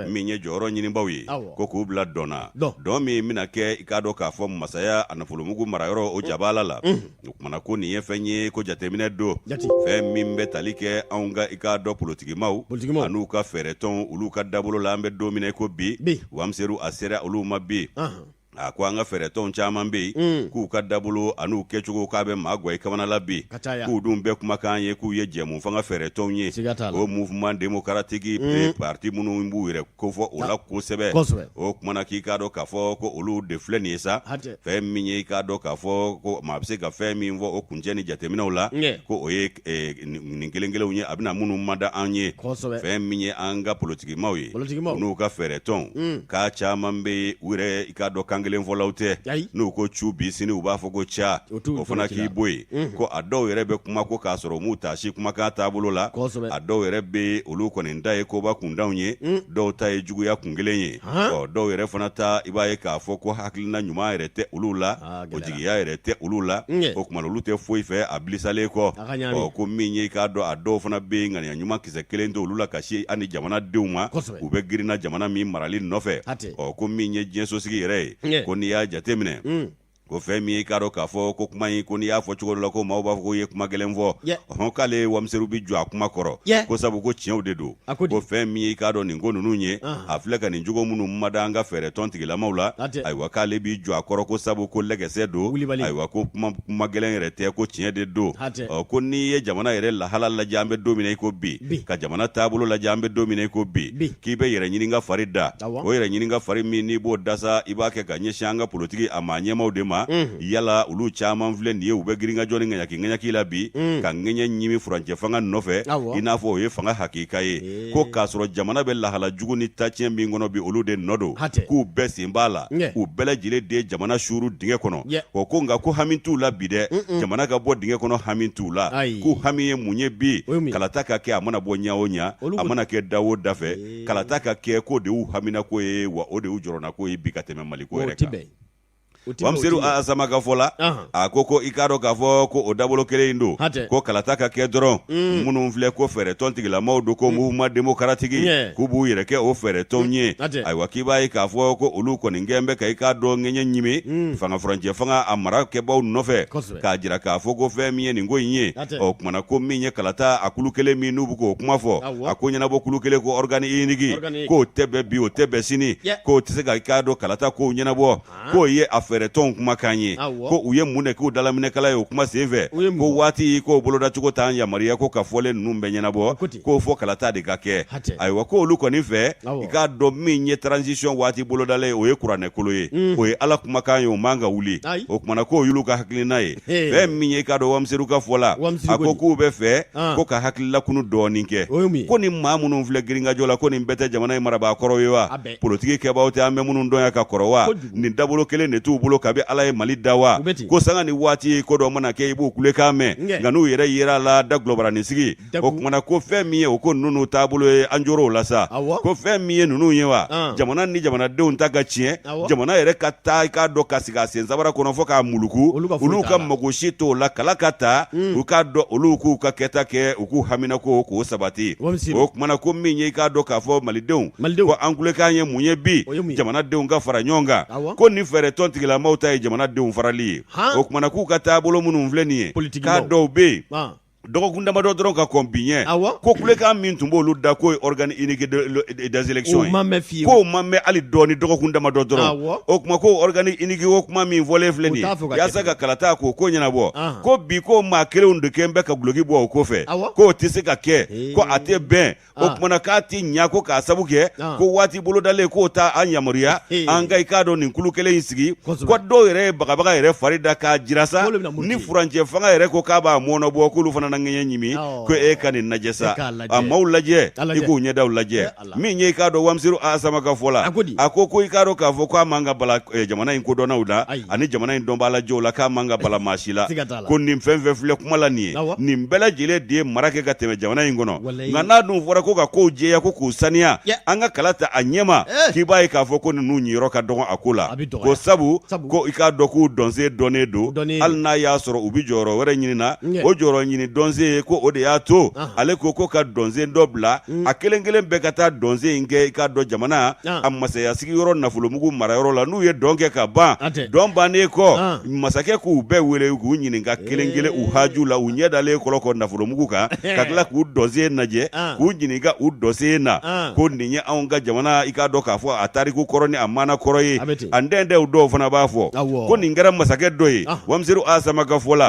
min ye jɔyɔrɔ ɲinibaaw ye ko k'u bila dɔn na dɔn min bɛna kɛ i k'a dɔn k'a fɔ masaya a nafolomugu marayɔrɔ o jabaala la o kumana ko nin ye fɛn ye ko jateminɛ don fɛn min bɛ tali kɛ anw ka i k'a dɔn politikimaw an'u ka fɛɛrɛtɔnw olu ka dabolo la an bɛ don min na i ko bi Wamseru a sera olu ma bi a ko an ka fɛɛrɛtɔnw caman bɛ yen k'u ka dabolo an'u kɛcogo k'a bɛ maa gwan i kamana la bi k'u dun bɛɛ kumakan ye k'u ye jɛmu fanga fɛɛrɛtɔnw ye o mouvement démocratique parti minnu b'u yɛrɛ kofɔ o la kosɛbɛ o kumana k'i k'a dɔn k'a fɔ ko olu de filɛ nin ye sa fɛn min ye i k'a dɔn k'a fɔ ko maa bɛ se ka fɛn min fɔ o kuncɛ ni jateminɛw la ko o ye nin kelen kelenw ye a bɛna minnu mada an ye fɛn min ye an ka politikimaw ye n'u ka fɛɛrɛtɔnw k'a caman bɛ u yɛrɛ i k'a dɔn kan kelen kelen fɔlaw tɛ, n'u ko cu bi sini u b'a fɔ ko ca, o fana k'i bɔ yen, ko a dɔw yɛrɛ bɛ kuma ko k'a sɔrɔ u m'u taasi kumakan taabolo la, a dɔw yɛrɛ bɛ olu kɔni ta ye koba kuntanw ye, dɔw ta ye juguya kun kelen ye, ɔ dɔw yɛrɛ fana ta i b'a ye k'a fɔ ko hakilina ɲuman yɛrɛ tɛ olu la, o jigiya yɛrɛ tɛ olu la, o tuma olu tɛ foyi fɛ a bilisalen kɔ. Ɔ ko min ye i k'a dɔn a dɔw fana bɛ yen ŋaniya ɲuman kisɛ kelen tɛ olu la ka se ani jamanadenw ma, u bɛ girinna jamana min marali nɔfɛ. Ɔ ko min ye diɲɛsosigi yɛrɛ ye, ko n'i y'a jateminɛ, ko fɛn min ye i k'a dɔn k'a fɔ ko kuma in ko n'i y'a fɔ cogo dɔ la ko maaw b'a fɔ ko i ye kuma gɛlɛn fɔ, ɔhɔn, k'ale Wamiseru bɛ jɔ a kuma kɔrɔ, ko sabu ko tiɲɛw de don. Ko fɛn min ye i k'a dɔn nin ko ninnu ye, a filɛ ka nin jogo minnu mada an ka fɛɛrɛtɔn tigilamaw la, ayiwa k'ale b'i jɔ a kɔrɔ ko sabu ko lɛgɛsɛ don, ayiwa ko kuma gɛlɛn yɛrɛ tɛ, ko tiɲɛ de don. Ɔ ko n'i ye jamana yɛrɛ lahala lajɛ an bɛ don min na i ko bi, ka jamana taabolo lajɛ an bɛ don min na i ko bi, k'i bɛ yɛrɛ ɲini ka fari da, o yɛrɛ ɲini ka fari min n'i b'o da sa, i b'a kɛ ka ɲɛsin an ka politiki a maa ɲɛmaaw de ma. Yala olu caman filɛ nin ye, u bɛ girinkajɔ ni ŋaɲaki ŋaɲaki la bi, ka ŋɛɲɛ ɲimi furancɛ fanga nɔfɛ, i n'a fɔ o ye fanga hakika ye, ko k'a sɔrɔ jamana bɛ lahala jugu ni tatiɲɛ min kɔnɔ bi, olu de nɔ don, k'u bɛɛ sen b'a la, u bɛɛ lajɛlen de ye jamana suuru dingɛ kɔnɔ. O ko nka ko hami t'u la bi dɛ, jamana ka bɔ dingɛ kɔnɔ hami t'u la. K'u hami ye mun ye bi? Kalata ka kɛ, a mana bɔ ɲɛ o ɲɛ, a mana kɛ da o da fɛ, kalata ka kɛ, k'o de y'u haminako ye, wa o de y'u jɔrɔnako ye bi ka tɛmɛ Maliko yɛrɛ kan. Wamiseru A Sama ka fɔ la, a ko i k'a dɔn k'a fɔ ko o dabolo kelen in don, ko kalata ka kɛ dɔrɔn. Minnu filɛ ko fɛɛrɛtɔn tigilamaw don, ko mouvement démocratique, k'u b'u yɛrɛ kɛ o fɛɛrɛtɔnw ye, ayiwa k'i b'a ye k'a fɔ ko olu kɔni kɛlen bɛ ka i k'a dɔn ŋɛɲɛ ɲimi fanga furancɛ fanga a marakɛbaw nɔfɛ, k'a jira k'a fɔ ko fɛn min ye nin ko in ye, o kumana ko min ye kalata a kulu kelen min n'u bɛ k'o kuma fɔ, a ko ɲɛnabɔ kulu kelen, ko organe unique, k'o tɛ bɛn bi, o tɛ bɛn sini, k'o tɛ se ka i k'a dɔn kalata kow ɲɛnabɔ. K'o ye a fɛɛrɛtɔnw kumakan ye. Ko u ye mun de k'u dalaminɛkala ye o kuma senfɛ? Ko waati k'o bolodacogo t'an yamaruya ko ka fɔlen ninnu bɛɛ ɲɛnabɔ, k'o fɔ kalata de ka kɛ. Ayiwa ko olu kɔni fɛ, i k'a dɔn min ye transition waati bolodalen ye, o ye kuranɛkolo ye, o ye Ala kumakan ye, o man ka wuli. O kumana k'o y'olu ka hakilina ye. Fɛn min ye i k'a dɔn Wamiseru ka fɔ la, a ko k'u bɛ fɛ ko ka hakililakunu dɔɔnin kɛ, ko ni maa minnu filɛ girinkajɔ la, ko nin bɛɛ tɛ jamana in marabaa kɔrɔ ye wa? Politiki kɛbaaw tɛ an bɛ minnu dɔn yan ka kɔrɔ wa? Nin dabolo kelen de t'u bolo kabi Ala ye Mali da wa? Ko sanga ni waati ko dɔ mana kɛ, i b'u kulekan mɛn, nka n'u yɛrɛ yera a la da gulɔbaranin sigi. O kumana ko fɛn min ye o ko ninnu taabolo ye, an jɔr'o la sa. Ko fɛn min ye ninnu ye wa, jamana ni jamanadenw ta ka tiɲɛ, jamana yɛrɛ ka taa i k'a dɔn ka sigi a sen sabara kɔnɔ fo k'a muluku, olu ka mago si t'o la. Kala ka ta, u k'a dɔn olu k'u ka kɛta kɛ, u k'u haminako k'o sabati. O kumana ko min ye i k'a dɔn k'a fɔ malidenw, ko an kulekan ye mun ye bi? Jamanadenw ka fara ɲɔgɔn kan. Ko nin fɛɛrɛtɔn tigilamaw ta ye jamanadenw farali ye. O kumana k'u ka taabolo minnu filɛ nin ye, k'a dɔw bɛ yen dɔgɔkun damadɔ dɔrɔn ka kɔn bi ɲɛ, ko kulekan min tun b'olu da k'o ye organe unique des élections ye, k'o ma mɛn hali dɔɔni dɔgɔkun damadɔ dɔrɔn. O tuma ko organe unique o kuma min fɔlen filɛ nin ye yaasa ka kalata k'o ko ɲɛnabɔ, ko bi ko maa kelenw de kɛlen bɛ ka duloki bɔ o ko fɛ, k'o tɛ se ka kɛ, ko a tɛ bɛn. O kumana k'a tɛ ɲa, ko k'a sabu kɛ ko waati bolodalen k'o ta an yamaruya an ka i k'a dɔn nin kulu kelen in sigi. Ko dɔw yɛrɛ ye bagabaga yɛrɛ fari da k'a jira sa, ni furancɛ fanga yɛrɛ ko k'a b'a mɔɔnɔbɔ, k'olu fana na ŋɛɲɛ ɲimi. Ko e ka nin lajɛ sa, a maaw lajɛ, i k'u ɲɛdaw lajɛ. Min ye i k'a dɔn Wamiseru A Sama ka fɔ la, a ko i k'a dɔn k'a fɔ k'a man ka bala jamana in kodɔnnaw la ani jamana in dɔnbaalajɛw la, k'a man ka bala maa si la, ko nin fɛn fɛn filɛ kuma la nin ye, nin bɛɛ lajɛlen de ye mara kɛ ka tɛmɛ jamana in kɔnɔ. Nka n'a dun fɔra ko ka kow jɛya, ko k'u saniya, an ka kala ta a ɲɛma, k'i b'a ye k'a fɔ ko ninnu ɲiyɔrɔ ka dɔgɔn a ko la, ko sabu ko i k'a dɔn k'u dɔnsen dɔnnen don, hali n'a y'a sɔrɔ u bɛ jɔyɔrɔ wɛrɛ ɲini na, o jɔyɔrɔ ɲini dɔnsen ye, ko o de y'a to ale ko ka dɔnsen dɔ bila, a kelen kelen bɛɛ ka taa dɔnsen in kɛ i k'a dɔn jamana a masaya sigiyɔrɔ nafolomugu marayɔrɔ la. N'u ye dɔn kɛ ka ban, dɔn bannen kɔ, masakɛ k'u bɛɛ wele k'u ɲininka kelen kelen u haju la, u ɲɛ dalen kɔlɔkɔ nafolomugu kan, ka tila k'u dɔnsen lajɛ, k'u ɲininka u dɔnsen na, ko nin ye anw ka jamana i k'a dɔn k'a fɔ a tariku kɔrɔ ni a maana kɔrɔ ye. A ntɛntɛw dɔw fana b'a fɔ ko nin kɛra masakɛ dɔ ye. Wamiseru A Sama ka fɔ la,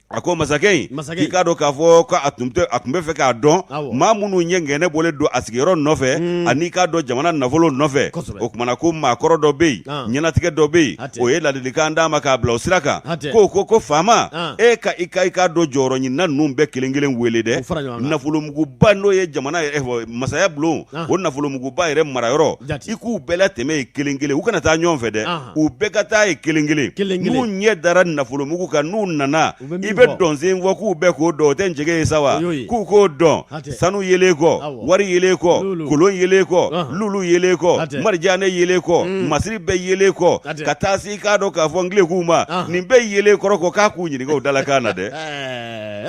a ko masakɛ in k'i k'a k'a dɔn k'a fɔ ko a tun bɛ fɛ k'a dɔn maa minnu ye ngɛnɛ bɔlen don a sigiyɔrɔ nɔfɛ hmm. ani k'a dɔn jamana nafolo nɔfɛ o kumana ko maakɔrɔ dɔ bɛ yen ah. ɲɛnatigɛ dɔ bɛ yen o ye ladilikan d'a ma k'a bila o sira kan ko ko ko faama ah. e ka i ka i k'a dɔn jɔyɔrɔ ɲinina ninnu bɛɛ kelen kelen wele dɛ nafolomuguba n'o ye jamana yɛrɛ masaya bulon ah. o nafolomuguba yɛrɛ marayɔrɔ i k'u bɛɛ latɛmɛ yen kelen kelen u kana taa ɲɔgɔn fɛ dɛ u bɛɛ ka taa yen kelen kelen n'u ɲɛ dara nafolomugu kan n'u nana i bɛ dɔnsen fɔ k'u bɛɛ k'o dɔn o tɛ njege ye sa wa k'u k'o dɔn sanu yelen kɔ wari yelen kɔ kolon yelen kɔ lulu yelen kɔ marijanɛ yelen kɔ mm. masiri bɛɛ yelen kɔ ka taa se i k'a dɔn k'a fɔ ngilekiw ma nin bɛɛ yelen kɔrɔ kɔ k'a k'u ɲininka o dalakan na dɛ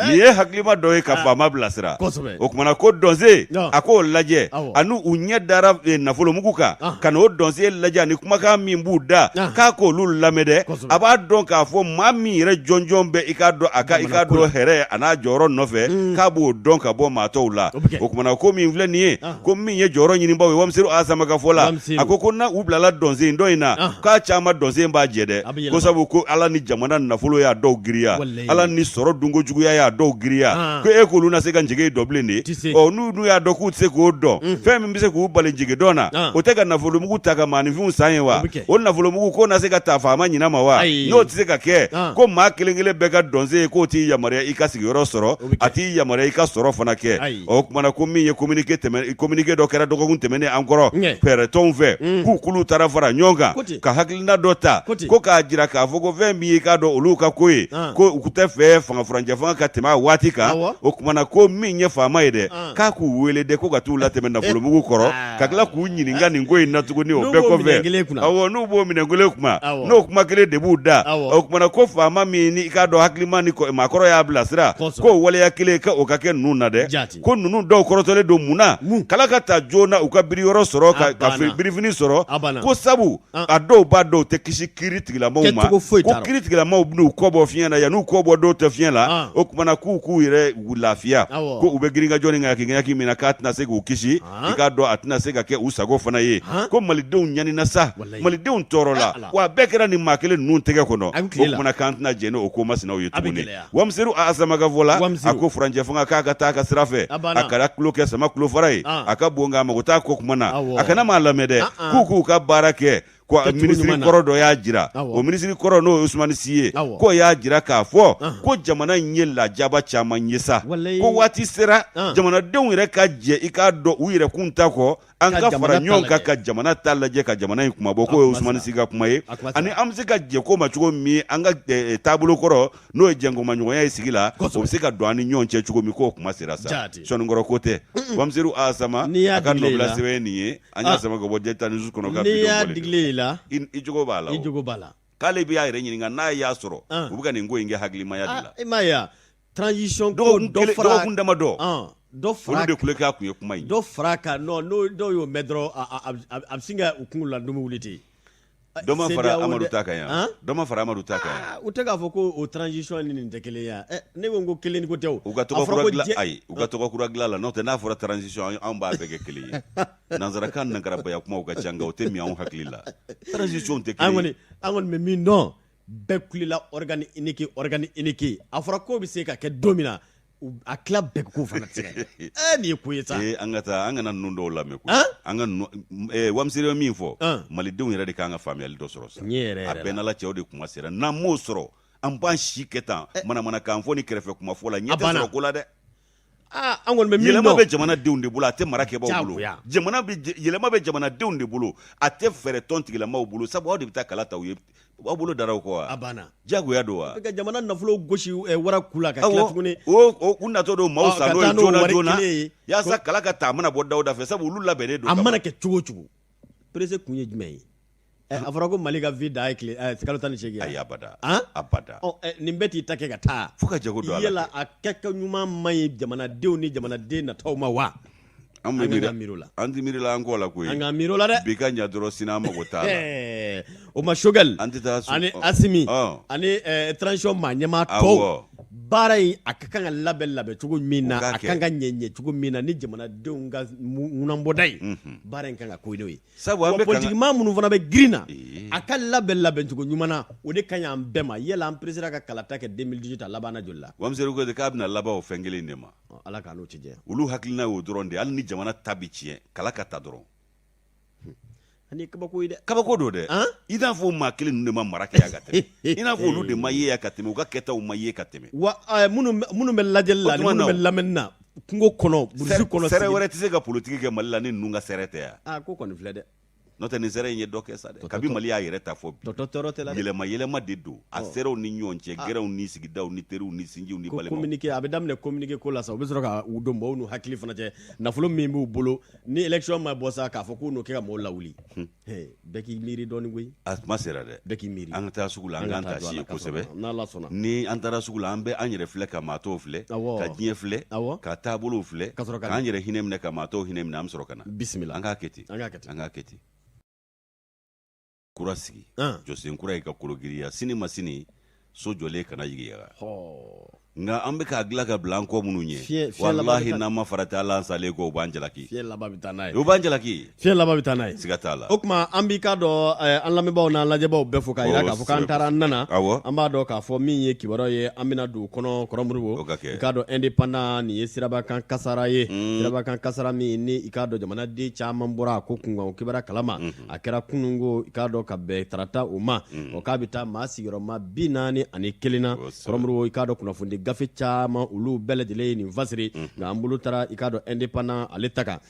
nin ye hakilima dɔ ye ka ah. faama bilasira o kumana ko dɔnsen a k'o lajɛ ani u ɲɛ dara eh, nafolomugu kan ah. ka n'o dɔnsen lajɛ ani kumakan min b'u da ah. k'a k'olu lamɛn dɛ a b'a dɔn k'a fɔ maa min yɛrɛ jɔnjɔn bɛ i k'a dɔn a ka i k'a dɔn hɛrɛ a n'a jɔyɔrɔ nɔfɛ mm. k'a b'o dɔn ka bɔ maa tɔw la o kumana ko min filɛ nin ye ko min ye jɔyɔrɔ ɲinibaaw ye Wamseru Asama ka fɔ la a ko ko n'a u bilala dɔnsen dɔ in na k'a caman dɔnsen b'a jɛ dɛ ko sabu ko Ala ni jamana nafolo y'a dɔw giriya Ala ni sɔrɔ dunko juguya y'a dɔw giriya ko e k'olu na se ka njege dɔn bilen de ɔ n'u dun y'a dɔn k'u tɛ se k'o dɔn fɛn min bɛ se k'u bali njege dɔn na o tɛ ka nafolomugu ta ka maaninfinw san ye wa o nafolomugu k'o na se ka ta faama ɲinan ma wa n'o tɛ se ka kɛ ko maa kelen kelen bɛɛ ka dɔnsen ye k'o t'i yamaruya i ka sigiyɔrɔ sɔrɔ a t'i yamaruya i ka sɔrɔ fana kɛ o kumana ko min ye communiqué tɛmɛ communiqué dɔ kɛra dɔgɔkun tɛmɛnen an kɔrɔ fɛɛrɛtɔnw fɛ k'u kulu taara fara ɲɔgɔn kan ka hakilina dɔ ta ko k'a jira k'a fɔ ko fɛn min ye k'a dɔn olu ka ko ye ko u tɛ fɛ fanga furancɛ fanga ka tɛmɛ a waati kan o kumana ko min ye faama ye dɛ k'a k'u wele dɛ ko ka t'u latɛmɛ nafolomugu kɔrɔ ka tila k'u ɲininka nin ko in na tuguni o bɛɛ kɔfɛ awɔ n'u b'o minɛn kelen kuma n'o kuma kelen de b'u da o kumana ko faama min ni i k'a dɔn hakilima ni maakɔrɔ y'a bilasira k'o waleya kelen ka o ka kɛ ninnu na dɛ ko ninnu dɔw kɔrɔtɔlen don mun na kala ka ta joona u ka biriyɔrɔ sɔrɔ ka birifini sɔrɔ ko sabu a dɔw b'a dɔw tɛ kisi kiiri tigilamɔgɔw ma ko kiiri tigilamɔgɔw bɛn'u kɔ bɔ fiɲɛ na yan'u kɔ bɔ dɔw tɛ fiɲɛ la o kumana k'u k'u yɛrɛ lafiya ko u bɛ girinkajɔ ni ŋakiŋaki min na k'a tɛna se k'u kisi i k'a dɔn a tɛna se ka kɛ u sago fana ye ko malidenw ɲanina sa malidenw tɔɔrɔla wa a bɛɛ kɛra nin maa kelen ninnu tɛgɛ kɔnɔ o kumana k'an tɛna jɛn n'o ko masinaw ye tuguni Wamiseru Asama ka fɔ la a ko furancɛ fanga k'a ka taa ka sira fɛ a kana tulo kɛ sama tulofara ye a ka bon nka a mago t'a ko kuma na a kana maa lamɛn dɛ k'u k'u ka baara kɛ ko minisiri kɔrɔ dɔ y'a jira o minisiri kɔrɔ n'o ye Usumani Si ye k'o y'a jira k'a fɔ ko jamana in ye lajaba caman ye sa ko waati sera jamanadenw yɛrɛ ka jɛ i k'a dɔn u yɛrɛkun ta kɔ an ka fara ɲɔgɔn kan ka jamana ta lajɛ ka jamana in kunmabɔ k'o ye Usumani Si ka kuma ye ani an bɛ se ka jɛ ko ma cogo min an ka taabolo kɔrɔ n'o ye jɛnkomaɲɔgɔnya ye sigi la o bɛ se ka don an ni ɲɔgɔn cɛ cogo min k'o kuma sera sa sɔnnikɔrɔ ko tɛ Wamiseru Asama a ka nɔbila sɛbɛn nin ye an y'a sama ka bɔ Delta News kɔnɔ ka n'i y'a digilen i la i jogo b'a la i jogo b'a la k'ale bɛ y'a yɛrɛ ɲininka n'a y'a sɔrɔ u bɛ ka nin ko in kɛ hakilimaya de la i m'a ye wa transition ko dɔ fara dɔgɔkun damadɔ dɔ fara olu de kulekan kun ye kuma in dɔ fara kan non n'o dɔw y'o mɛn dɔrɔn a bɛ sin ka u kunkolo la ndomi wuli ten dɔ ma fara Amadu ta kan yan dɔ ma fara Amadu ta kan yan u tɛ k'a fɔ ko o transition ni nin tɛ kelen ye ne ko n ko kelen ko tɛ o u ka tɔgɔ kura dilan ayi u ka tɔgɔ kura dilan la n'o tɛ n'a fɔra transition anw b'a bɛɛ kɛ kelen ye nansarakan nankarabaya kumaw ka ca nka o tɛ min anw hakili la transition tɛ kelen ye an kɔni bɛ min dɔn bɛɛ kulela organe unique organe unique a fɔra k'o bɛ se ka kɛ don min na a tila bɛɛ k'o fana tɛ se ka kɛ ee nin ye ko ye sa ee an ka taa an kana ninnu dɔw lamɛn koyi an ka ninnu Wamiseri ye min fɔ malidenw yɛrɛ de kan ka faamuyali dɔ sɔrɔ sa a bɛɛ n'Ala cɛ o de kuma sera n'an m'o sɔrɔ an b'an si kɛ tan manamanakan fɔ ni kɛrɛfɛ kuma fɔ la ɲɛ tɛ sɔrɔ ko la dɛ an kɔni bɛ min dɔn yɛlɛma bɛ jamanadenw de bolo a tɛ mara kɛbaaw bolo jamana bɛ yɛlɛma bɛ jamanadenw de bolo a tɛ fɛɛrɛ tɔn tigilamaw bolo sabu aw de bɛ taa kala ta u ye aw bolo dara o kɔ wa a banna jagoya don wa ka jamana nafolo gosi wara ku la ka tila tuguni o u natɔ don maaw san n'o ye joona joona yaasa kala ka ta a mana bɔ da o da fɛ sabu olu labɛnnen don a mana kɛ cogo o cogo presse kun ye jumɛn ye a fɔra ko mali ka vie dan ye tile kalo 18 ayi abada abada nin bɛɛ t'i ta kɛ ka taa fo ka jago don a la yala a kɛko ɲuman man ɲi jamanadenw ni jamanaden nataw ma wa an bɛ miiri la an tɛ miiri la an kɔ la koyi an ka miiri la dɛ bi ka ɲa dɔrɔn sini an mago t'a la o ma Choguel an tɛ taa ani Asimi ani transition maa ɲɛmaa tɔw Baara in a ka kan ka labɛn labɛn cogo min na, a ka kan ka ɲɛ ɲɛ cogo min na ni jamanadenw ka ŋunanbɔda ye, baara in kan ka ko n'o ye. Sabu an bɛ politikimaa minnu fana bɛ girin na, a ka labɛn labɛncogo ɲuman na, o de ka ɲi an bɛɛ ma. Yala an peresera ka kalata kɛ 2018, a labanna joli la? Wamisɛri ko k'a bɛna laban o fɛn kelen de ma. Ala k'a n'o ci jɛ. Olu hakilina y'o dɔrɔn de, hali ni jamana ta bɛ tiɲɛ, kala ka ta dɔrɔn. Ani kabako ye dɛ. Kabako don dɛ. I n'a fɔ maa kelen ninnu de ma mara kɛ yan ka tɛmɛ, i n'a fɔ olu de ma ye yan ka tɛmɛ, u ka kɛtaw ma ye ka tɛmɛ. Wa minnu bɛ lajɛli la, minnu bɛ lamɛnni na kungo kɔnɔ, burusi kɔnɔ. Sɛrɛ wɛrɛ tɛ se ka politiki kɛ Mali la ni ninnu ka sɛrɛ tɛ yan. Aa, ko kɔni filɛ dɛ. N'o tɛ nin sɛrɛ in ye dɔ kɛ sa dɛ. Kabi Mali y'a yɛrɛ ta fɔ bi, tɔtɔ tɔɔrɔ tɛ la dɛ. Yɛlɛma yɛlɛma de don a sɛrɛw ni ɲɔgɔn cɛ, gɛrɛnw ni sigidaw ni teriw ni sinjiw ni balimaw. Communiqué, a bɛ daminɛ communiqué ko la sa, u bɛ sɔrɔ ka u don mɔgɔw n'u hakili fana cɛ, nafolo min b'u bolo ni élection ma bɔ sa, k'a fɔ k'u n'o kɛ ka mɔgɔw lawuli. Bɛɛ k'i miiri dɔɔnin koyi. A tuma sera dɛ. Bɛɛ k'i miiri. An ka taa sugu la, an k'an ta si ye kosɛbɛ. N'Ala sɔnna. Ni an taara sugu la, an bɛ an yɛrɛ filɛ ka maa tɔw filɛ, ka diɲɛ filɛ, ka taabolow filɛ, ka sɔrɔ k'an yɛrɛ hinɛ minɛ, ka maa tɔw hinɛ minɛ, an bɛ sɔrɔ ka na. Bisimila. An k'a kɛ ten. An k'a kɛ ten. An k'a kɛ ten. Kura sigi. Jɔsen kura ye ka kologiriya sini ma sini, so jɔlen kana yigiyaga. Nka an bɛ k'a dilan ka bila an kɔ minnu ɲɛ, walahi n'an ma farati, ala an salen kɔ, u b'an jalaki. Fiɲɛ laban bɛ taa n'a ye. U b'an jalaki. Fiɲɛ laban bɛ taa n'a ye. Siga t'a la. O tuma an b'i k'a dɔn an lamɛnbaaw n'an lajɛbaaw bɛɛ fo k'a jira k'a fɔ k'an taara an nana. An b'a dɔn k'a fɔ min ye kibaruya ye, an bɛna don o kɔnɔ kɔrɔ Modibo. O ka kɛ. I k'a dɔn Indépendant nin ye sirabakan kasara ye. Sirabakan kasara min ni i k'a dɔn jamanaden caman bɔra a ko kunkan, o kibaruya kalama. A kɛra kununko, i k'a dɔn ka bɛn tarata o ma, o k'a bɛ taa maa sigiyɔrɔma 41 na. Kɔrɔ Modibo, i k'a dɔn kunnafoni gafe caman olu bɛɛ lajɛlen ye nin fasiri, nka an bolo taara i k'a dɔn Indépendant ale ta kan.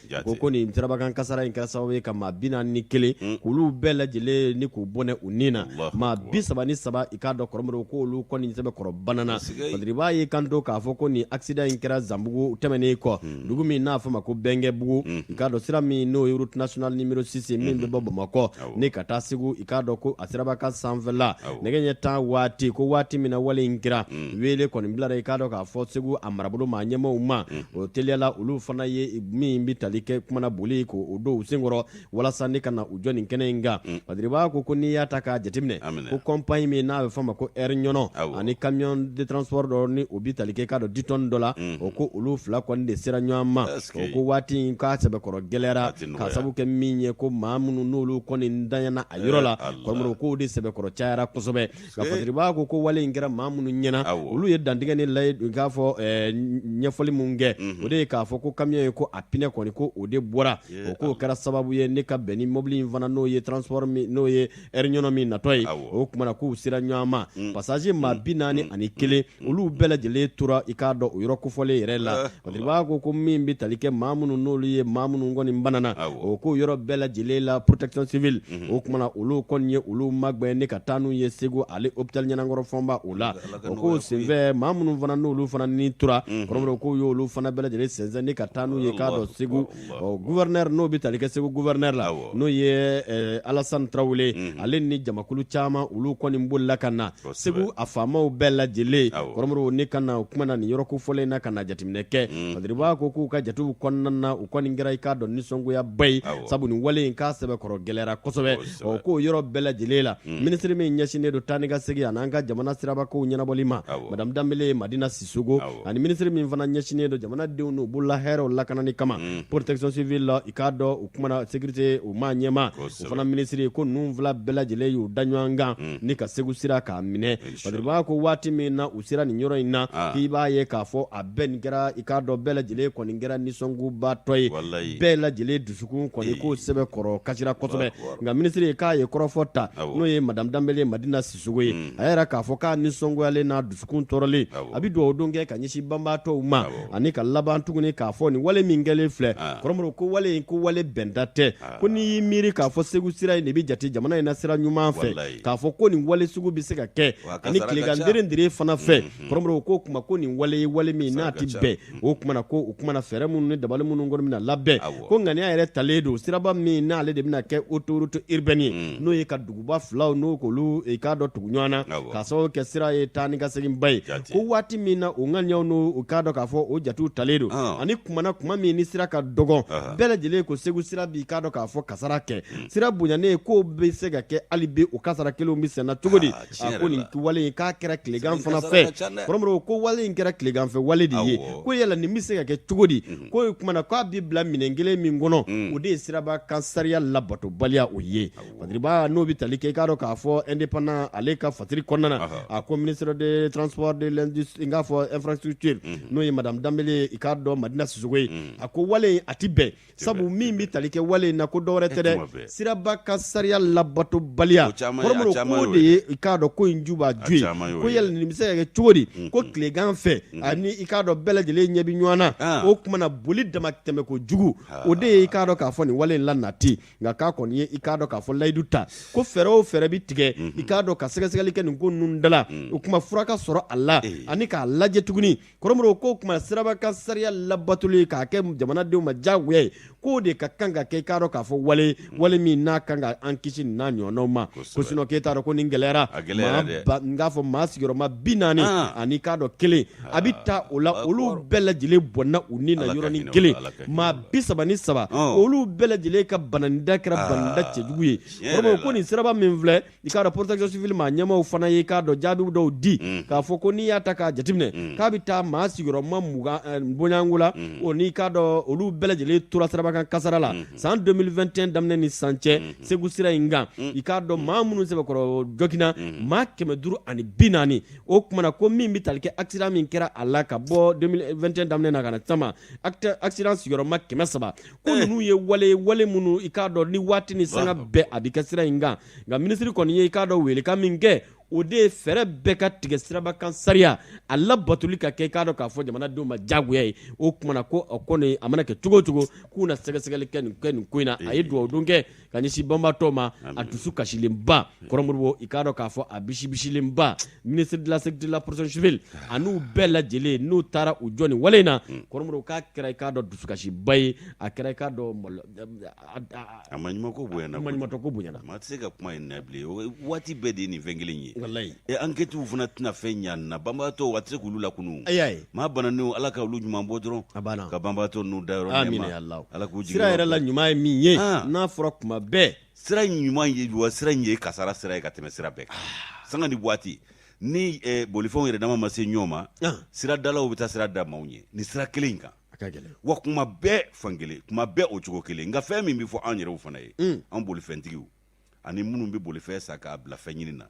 Ko nin sirabakan kasara in kɛra sababu ye ka maa 41 k'olu bɛɛ lajɛlen ni k'u bɔnɛ u ni na. Maa 33, i k'a dɔn kɔrɔ Modibo, k'olu kɔni sɛbɛkɔrɔ banana. Fasiribaa y'i kanto k'a fɔ ko nin accident in kɛra Zanbugu tɛmɛnen kɔ, dugu min n'a fɔ ma ko Bɛnkɛbugu, i k'a dɔn sira min n'o ye route nationale numéro 6 ye min bɛ bɔ Bamakɔ ni ka taa Segu, i k'a dɔn ko a sirabakan sanfɛla nɛgɛ ɲɛ 10 waati, ko waati min na wale in kɛra, wele kɔni bilara i k'a dɔn k'a fɔ Segu a marabolo maa ɲɛmaaw ma. O teliyala, olu fana ye min bɛ tali kɛ kumana boli k'o don u senkɔrɔ walasa ni ka na u jɔ nin kɛnɛ in kan. Fasiribaa ko n'i y'a ta k'a jateminɛ, ko compagnie min n'a bɛ fɔ a ma ko Air Ɲɔnɔ ani camion de transport dɔ ni o bɛ tali kɛ k'a dɔn 10 tonnes dɔ la, o ko olu fila kɔni de sera ɲɔgɔn ma. O ko waati in k'a sɛbɛkɔrɔ gɛlɛyara k'a sabu kɛ min ye, ko maa minnu n'olu kɔni ntanyana a yɔrɔ la, kɔrɔ k'o de sɛbɛkɔrɔ cayara kosɛbɛ. Nka fasiribaa ko wale in kɛra maa minnu ɲɛna, olu ye dantigɛ ni layi k'a fɔ ɲɛfɔli min kɛ, o de ye k'a fɔ ko camion ye ko a pinɛ kɔni ko o de bɔra, o k'o kɛra sababu ye ne ka bɛn ni mobili in fana n'o ye transport n'o ye Air Ɲɔnɔ min natɔ ye. O tuma na k'u sera ɲɔgɔn ma, passager maa 41 olu bɛɛ lajɛlen tora i k'a dɔn o yɔrɔ kofɔlen yɛrɛ la. Fasiribaa ko min bɛ tali kɛ maa minnu n'olu ye maa minnu kɔni banana, o k'o yɔrɔ bɛɛ lajɛlen la protection civile, o tuma na olu kɔni ye olu magɛn ne ka taa n'u ye Segu ale hôpital Ɲanankɔrɔ Fɔnba o la. O ko senfɛ maa minnu fana n'olu fana ni tora, kɔrɔ k'u y'olu fana bɛɛ lajɛlen sɛnsɛn ne ka taa n'u ye k'a dɔn Segu ɔ gouverneur n'o bɛ tali kɛ Segu gouverneur la, n'o ye Alassane Traoré, ale ni jamakulu caman olu kɔni bolila ka na Segu a faamaw bɛɛ lajɛlen, kɔrɔ ni ka na o kuma na nin yɔrɔ kofɔlen na ka na jateminɛ kɛ. Fasiribaa ko k'u ka jatew kɔnɔna na, u kɔni kɛra i k'a dɔn nisɔngoyaba ye, sabu nin wale in k'a sɛbɛkɔrɔ gɛlɛyara kosɛbɛ. Ɔ k'o yɔrɔ bɛɛ lajɛlen la, minisiri min ɲɛsinnen don taa ni ka segin ani an ka jamana sirabakow ɲɛnabɔli ma, madame Danbele Madina Sisoko, ani minisiri min fana ɲɛsinnen don jamanadenw n'u bolola hɛrɛw lakanani kama, protection civile la, i k'a dɔn u kumana sécurité u maa ɲɛmaa, o fana minisiri, ko ninnu fila bɛɛ lajɛlen y'u da ɲɔgɔn kan ni ka Segu sira k'a minɛ. Fasiribaa ko waati min na u sera nin yɔrɔ in na, k'i b'a ye k'a fɔ a bɛɛ nin kɛra i k'a dɔn bɛɛ lajɛlen kɔni kɛra nisɔngobatɔ ye, bɛɛ lajɛlen dusukun kɔni k'o sɛbɛkɔrɔ kasira kosɛbɛ. Nka minisiri k'a ye kɔrɔfɔ ta, n'o ye madame Danbele Madina Sisoko ye, a y'a yira k'a fɔ k'a nisɔngoyalen n'a dusukun tɔɔrɔlen, a bɛ dugawu don kɛ ka ɲɛsin banbaatɔw ma, ani ka laban tuguni k'a fɔ nin wale min kɛlen filɛ, kɔrɔ ko wale in ko wale bɛnta tɛ, ko n'i y'i miiri k'a fɔ Segu sira in de bɛ jate jamana in na sira ɲuman fɛ, k'a fɔ ko nin wale sugu bɛ se ka kɛ ani tilegan dere fana fɛ, kɔrɔ ko kuma ko nin wale ye wale min n'a tɛ bɛn. O kuma na ko o kuma na fɛɛrɛ minnu ni dabali minnu kɔni bɛna labɛn, ko ŋaniya yɛrɛ talen don siraba min n'ale de bɛna kɛ autoroute urbaine ye, n'o ye ka duguba filaw n'o k'olu i k'a dɔn tugu ɲɔgɔn na, k'a sababu kɛ sira ye taa ni ka seginba ye, ko waati min na o ŋaniyaw n'o u k'a dɔn k'a fɔ o jatiw talen don ani kuma na kuma min ni sira ka dɔgɔn bɛɛ lajɛlen ko Segu sira b'i k'a dɔn k'a fɔ kasara kɛ sira bonyanen k'o bɛ se ka kɛ hali bi o kasara kelenw bɛ senna cogo di a ko nin wale in k'a kɛra tilegan fana fɛ kɔrɔmɔrɔ ko wale in kɛra tileganfɛ wale de ye ko yala nin bɛ se ka kɛ cogo di ko o kuma na k'a bɛ bila minɛn kelen min kɔnɔ o de ye siraba kan sariya labatobaliya o ye Fatiriba n'o bɛ tali kɛ i k'a dɔn k'a fɔ Indépendant ale ka fatiri kɔnɔna na a ko ministre de transport de l'industrie n k'a fɔ infrastructure n'o ye madame Danbele i k'a dɔn Madina Sisoko ye a ko wale in a tɛ bɛn sabu min bɛ tali kɛ wale in na ko dɔwɛrɛ tɛ dɛ siraba kan sariya labatobaliya k'o de ye i k'a dɔn ko in juba ju ye ko yala nin bɛ se ka kɛ cogo di ko tilegan fɛ ani i k'a dɔn bɛɛ lajɛlen ɲɛ bɛ ɲɔgɔn na o kuma na boli dama tɛmɛ kojugu o de ye i k'a dɔn k'a fɔ nin wale in la nati nka k'a kɔni ye i k'a dɔn k'a fɔ layidu ta ko fɛɛrɛ o fɛɛrɛ bɛ tigɛ i k'a dɔn ka sɛgɛsɛgɛli kɛ nin ko ninnu da la o kuma fura ka sɔrɔ a la ani k'a lajɛ tuguni kɔrɔmɔrɔ ko kuma siraba kan sariya labatoli k'a kɛ jamanadenw ma diyagoya ye k'o de ka kan ka kɛ i k'a dɔn k'a fɔ wale wale min n'a kan ka an kisi nin n'a ɲɔgɔnnaw ma ko sinon k'e t'a dɔn ko nin gɛlɛyara n k'a fɔ maa sigiyɔrɔma 40 ani k'a dɔn kelen a bɛ taa o la olu bɛɛ lajɛlen bɔnna u ni na yɔrɔnin kelen maa 33 olu bɛɛ lajɛlen ka bananida kɛra bananida cɛjugu ye kɔrɔmɔrɔ ko nin siraba min filɛ i k'a dɔn protection civile maa ɲɛmaaw fana ye i k'a dɔn jaabi dɔw di k'a fɔ ko n'i y'a ta k'a jateminɛ k'a bɛ taa maa sigiyɔrɔma 20 bɔɲɔgɔnko la o n'i k'a dɔn olu bɛɛ lajɛlen tora siraba kan kasara la san 2021 daminɛ ni san cɛ Segu sira in kan i k'a dɔn maa minnu sɛbɛkɔrɔ joginna maa 540 o kuma na ko min bɛ tali kɛ accident min kɛra a la ka bɔ 2021 daminɛ na ka na sisan ma accident sigiyɔrɔma 300 ko ninnu ye wale wale minnu i k'a dɔn ni waati ni sanga bɛɛ a bɛ kɛ sira in kan nka minisiri kɔni ye i k'a dɔn welekan min kɛ o de ye fɛɛrɛ bɛɛ ka tigɛ siraba kan sariya a labatoli ka kɛ i k'a dɔn k'a fɔ jamanadenw ma diyagoya ye o kuma na ko o kɔni a mana kɛ cogo o cogo k'u na sɛgɛsɛgɛli kɛ nin kɛ nin ko in na a ye dugawu don kɛ ka ɲɛsin banbaatɔ ma a dusu kasilenba kɔrɔ Modibo i k'a dɔn k'a fɔ a bisibisilenba ministre de la sécurité de la protection civile an'u bɛɛ lajɛlen n'u taara u jɔ nin wale in na kɔrɔ Modibo k'a kɛra i k'a dɔn dusukasiba ye a kɛra i k'a dɔn a maɲumanko bonyana maɲumatɔ ko bonyana maa tɛ se ka kuma in na bilen waati bɛɛ de ye nin fɛn kelen ye walayi e enquête fana tɛna fɛn ɲa na banbaatɔ a tɛ se k'olu lakunu a y'a ye maa bananenw ala ka olu ɲuman bɔ dɔrɔn a banna ka banbaatɔ ninnu da yɔrɔ amina ya Allah ala k'u jigi sira yɛrɛ la ɲuman ye min ye n'a fɔra kuma bɛɛ sira ɲuman ye wa sira in ye kasara sira ye ka tɛmɛ sira bɛɛ kan sanga ni waati ni bolifɛnw yɛrɛ dama ma se ɲɔgɔn ma siradalaw bɛ taa sira da maaw ɲɛ nin sira kelen in kan a ka gɛlɛn wa kuma bɛɛ fan kelen kuma bɛɛ o cogo kelen nka fɛn min bɛ fɔ an yɛrɛw fana ye an bolifɛntigiw ani minnu bɛ bolifɛn san k'a bila fɛn ɲini na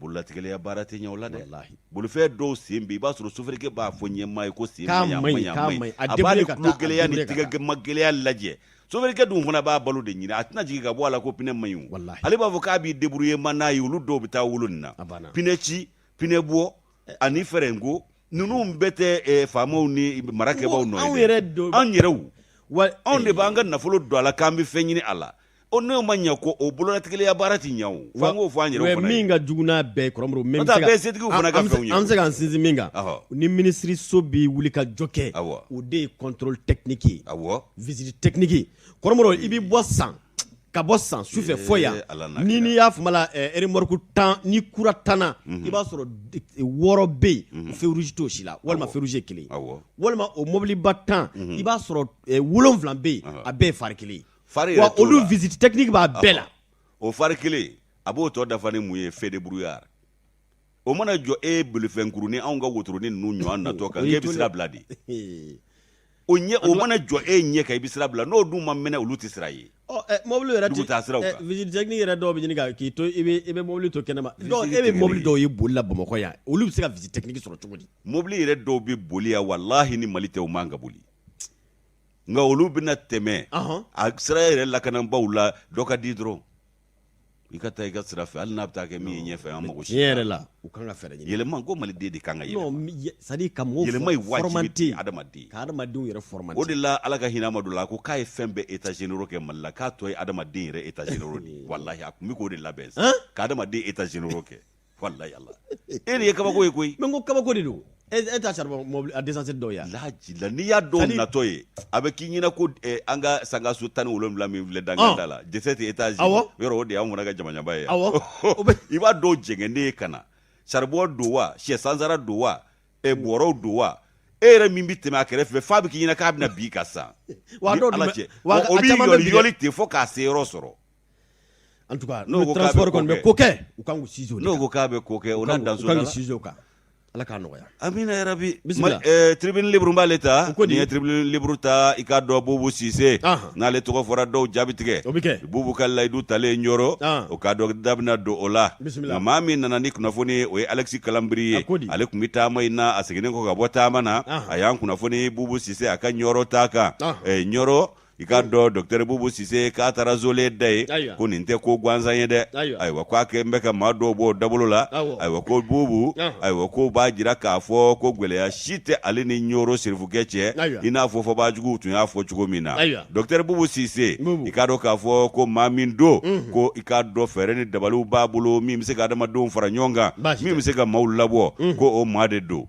bololatigɛlɛya baara tɛ ɲɛ o la dɛ bolifɛn dɔw sen bɛ i b'a sɔrɔ sofɛrikɛ b'a fɔ ɲɛmaa ye ko sen man ɲi a b'ale tulo gɛlɛya ni tigɛ ma gɛlɛya lajɛ sofɛrikɛ dun fana b'a balo de ɲini a tɛna jigin ka bɔ a la ko pinɛ man ɲi o ale b'a fɔ k'a b'i débrouiller ma n'a ye olu dɔw bɛ taa wolo nin na pinɛ ci pinɛ bɔ ani fɛrɛnko ninnu bɛɛ tɛ faamaw ni marakɛbaw nɔ ye dɛ an yɛrɛw anw de b'an ka nafolo don a la k'an bɛ fɛn ɲini a la o n'o ma ɲɛ ko o bololatigɛlɛya baara tɛ ɲɛ o f'an k'o fɔ an yɛrɛw fana ye min ka jugu n'a bɛɛ ye kɔrɔ Modibo min bɛ se ka bɛɛ setigiw fana ka fɛnw ye an bɛ se k'an sinsin min kan ni minisiriso bɛ wuli ka jɔ kɛ o de ye contrôle technique ye visite technique kɔrɔ Modibo i bɛ bɔ san ka bɔ san sufɛ fo yan ni n'i y'a faamu la remorque 10 ni kura 10 na i b'a sɔrɔ 6 bɛ yen feu rouge t'o si la walima feu rouge ye kelen walima o mobiliba 10 i b'a sɔrɔ 7 bɛ yen a bɛɛ ye phare kelen ye phare wa olu visite technique b'a bɛɛ la o phare kelen a b'o tɔ dafa ni mun ye feu de brouillard o mana jɔ e bolifɛnkurunin anw ka wotoronin ninnu ɲɔgɔn natɔ kan k'e bɛ sira bila de o ɲɛ o mana jɔ e ɲɛ kan i bɛ sira bila n'o dun ma mɛnɛ olu tɛ sira ye mobili yɛrɛ dugutaa siraw kan visite technique yɛrɛ dɔw bɛ ɲini ka k'i to i bɛ mobili to kɛnɛma dɔw e bɛ mobili dɔw ye boli la Bamakɔ yan olu bɛ se ka visite technique sɔrɔ cogo di mobili yɛrɛ dɔw bɛ boli yan walahi ni Mali tɛ u man ka boli nka olu bɛna tɛmɛ a sira yɛrɛ lakanabaaw la dɔ ka di dɔrɔn i ka taa i ka sira fɛ hali n'a bɛ taa kɛ min ye ɲɛfɛ an mago si tiɲɛ yɛrɛ la u kan ka fɛɛrɛ ɲini yɛlɛma ko maliden de kan ka yɛlɛma c'est à dire ka mɔgɔw yɛlɛma ye wajibi de ye adamaden ka adamadenw yɛrɛ formater o de la ala ka hinɛ Amadu la a ko k'a ye fɛn bɛɛ états généraux kɛ Mali la k'a tɔ ye adamaden yɛrɛ états généraux de ye walahi a tun bɛ k'o de labɛn sisan ka adamaden états généraux kɛ walahi ala e nin ye kabako ye koyi mais n ko kabako de don e t'a charbon mobili a descente dɔw ye laji la n'i y'a dɔw natɔ ye a bɛ k'i ɲɛna ko an ka sankaso 17 min filɛ danganda la dix-sept étages yɔrɔ o de y'anw fana ka jamajaba ye awɔ i b'a dɔw jɛngɛnnen ye ka na Saribɔn don wa, sɛ sansara don wa, bɔrɔw don wa, e yɛrɛ min bɛ tɛmɛ a kɛrɛfɛ f'a bɛ k'i ɲɛna k'a bɛna bin i kan sa. Wa Ni dɔw Ala dun bɛ- cɛ. wa O a b'i caman bɛ yɔli bin dɛ. yɔli ten fo k'a se yɔrɔ sɔrɔ. En tout cas, N'o ko k'a bɛ transport ko kɔni bɛ kɛ. ko kɛ, u kan k'u sinsin o de N'o kan. ko k'a bɛ ko kɛ, o n'a U danso kan da k'u la. sinsin o kan. Ala k'a nɔgɔya. Amina yarabi. Bisimila. Tribune Libre b'ale ta. O ko di? N'i ye Tribune Libre ta, i k'a dɔn Bubu Sise n'ale tɔgɔ fɔra, dɔw jaabi tigɛ. O bɛ kɛ. Bubu ka layidu talen Ɲɔrɔ, o k'a dɔn da bɛna don o la. Bisimila. Nka maa min nana ni kunnafoni ye, o ye Alexis Kalambry ye. A ko di? Ale tun bɛ taama in na, a seginnen kɔ ka bɔ taama na, a y'an kunnafoni Bubu Sise a ka Ɲɔrɔ ta kan. Ɲɔrɔ, i k'a dɔn docteur Bubu Sise k'a taara zolen da ye, ko nin tɛ ko gansan ye dɛ. Ayiwa, ko a kɛ n bɛ ka maa dɔw bɔ o dabolo la. Ayiwa, ko Bubu, ayiwa, ko b'a jira k'a fɔ ko gɛlɛya si tɛ ale ni Ɲɔrɔ sirifukɛ cɛ, i n'a fɔ fɔbaajuguw tun y'a fɔ cogo min na. Docteur Bubu Sise, i k'a dɔn k'a fɔ ko maa min don, ko i k'a dɔn fɛɛrɛ ni dabaliw b'a bolo min bɛ se ka adamadenw fara ɲɔgɔn kan, min bɛ se ka maaw labɔ, ko o maa de don.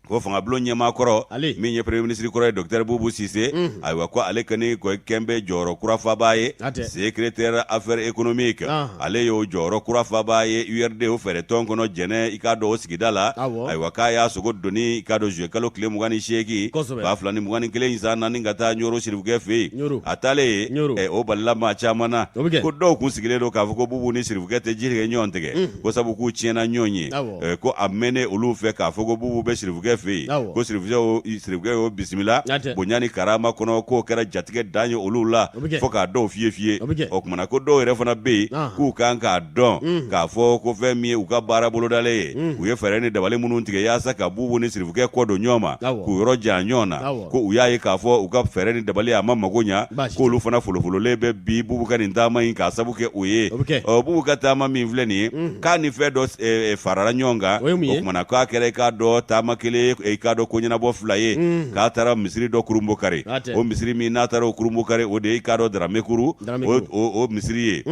Ko fangabulon ɲɛmaa kɔrɔ min ye premier ministre kɔrɔ ye, docteur Bubu Sise, ayiwa, ko ale kɔni ko kɛn bɛ jɔyɔrɔ kura fabaa ye, secrétaire affaires économiques. Ale y'o jɔyɔrɔ kura fabaa ye URD, o fɛɛrɛtɔn kɔnɔ Jɛnɛ, i k'a dɔn o sigida la. Ayiwa, k'a y'a sogo doni, i k'a dɔn juillet kalo tile 28, 2021 san naani, ka taa Ɲɔrɔ sirifukɛ fɛ yen. A taalen yen, o balila maa caman na, ko dɔw kun sigilen don k'a fɔ ko Bubu ni sirifukɛ tɛ ji tigɛ ɲɔgɔn tigɛ, ko sabu k'u tiɲɛna ɲɔgɔn ye. Ko a mɛnnen olu fɛ k'a fɔ ko Bubu bɛ sirifukɛ fɛ yen, ko sirifukɛ y'o bisimila bonya ni karama kɔnɔ, k'o kɛra jatigɛ dan ye olu la fo k'a dɔw fiye fiye. O tuma na ko dɔw yɛrɛ fana bɛ yen k'u kan k'a dɔn k'a fɔ ko fɛn min ye u ka baara bolodalen ye, u ye fɛɛrɛ ni dabali minnu tigɛ yaasa ka Bubu ni sirifukɛ kɔ don ɲɔgɔn ma, k'u yɔrɔ jan ɲɔgɔn na, ko u y'a ye k'a fɔ u ka fɛɛrɛ ni dabali a ma mago ɲa, k'olu fana folofololen bɛ bi Bubu ka nin taama in k'a sabu kɛ o ye. Ɔ, Bubu ka taama min filɛ nin ye, k'a ni fɛn dɔ farala ɲɔgɔn kan. O tuma na k'a kɛra, i k'a dɔn, taama kelen, i k'a dɔn, ko ɲɛnabɔ fila ye. K'a taara misiri dɔ kurunbon kari. O misiri min n'a taara o kurunbon kari, o de ye, i k'a dɔn, Daramekuru o misiri ye.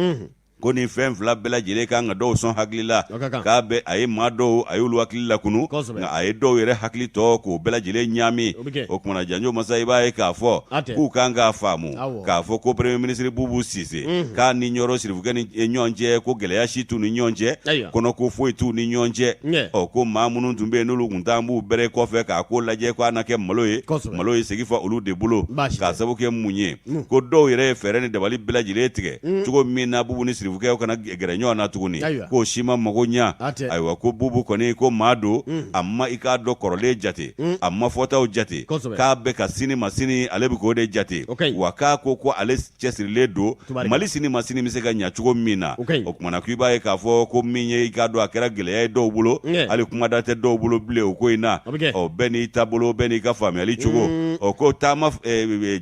Ko nin fɛn fila bɛɛ lajɛlen kan ka dɔw sɔn hakili la, k'a bɛ a ye maa dɔw, a y'olu hakili lakunu, nka a ye dɔw yɛrɛ hakili tɔ k'o bɛɛ lajɛlen ɲaami. O tuma na, janjo masa, i b'a ye k'a fɔ k'u kan k'a faamu k'a fɔ ko premier ministre Bubu Sise k'a ni Ɲɔrɔ sirifukɛ ni ɲɔgɔn cɛ, ko gɛlɛya si t'u ni ɲɔgɔn cɛ, kɔnɔko foyi t'u ni ɲɔgɔn cɛ. Ɔ, ko maa minnu tun bɛ yen n'olu tun t'an b'u bɛrɛ kɔfɛ k'a ko lajɛ k'a na kɛ malo ye, malo ye segi fa olu de bolo. K'a sabu kɛ mun ye? Ko dɔw yɛrɛ ye fɛɛrɛ ni dabali bɛɛ lajɛlen tigɛ cogo min na Bubu ni sirifukɛ kana gɛrɛ ɲɔgɔn na tuguni, k'o si ma mago ɲa. Ayiwa, ko Bubu kɔni ko maa don, a ma, i k'a dɔn, kɔrɔlen jate, a ma fɔtaw jate, k'a bɛ ka sini ma sini, ale bɛ k'o de jate. Wa k'a ko ko ale cɛsirilen don Mali sini ma sini bɛ se ka ɲa cogo min na. O tuma na, k'i b'a ye k'a fɔ ko min ye, i k'a dɔn, a kɛra gɛlɛya ye dɔw bolo, hali kumada tɛ dɔw bolo bilen o ko in na. Ɔ, bɛɛ n'i taabolo, bɛɛ n'i ka faamuyali cogo. Ɔ, ko taama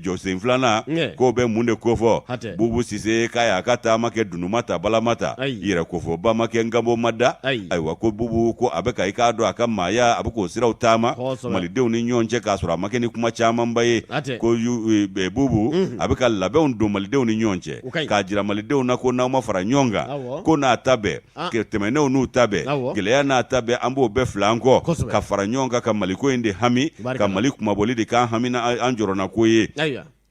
jɔsen filanan, k'o bɛ mun de kofɔ? Bubu Sise k'a y'a ka taama kɛ dunun ma ta, bala ma ta, yɛrɛ kofɔba ma kɛ, nkanbo ma da. Ayiwa, ko Bubu ko a bɛ ka, i k'a dɔn, a ka maaya, a bɛ k'o siraw taama malidenw ni ɲɔgɔn cɛ k'a sɔrɔ a ma kɛ ni kuma camanba ye. Ko Bubu a bɛ ka labɛnw don malidenw ni ɲɔgɔn cɛ k'a jira malidenw na ko n'aw ma fara ɲɔgɔn kan, ko n'a ta bɛɛ, tɛmɛnenw n'u ta bɛɛ, gɛlɛya n'a ta bɛɛ, an b'o bɛɛ fila an kɔ ka fara ɲɔgɔn kan ka Maliko in de hami, ka Mali kunmabɔli de k'an hami an jɔrɔnako ye.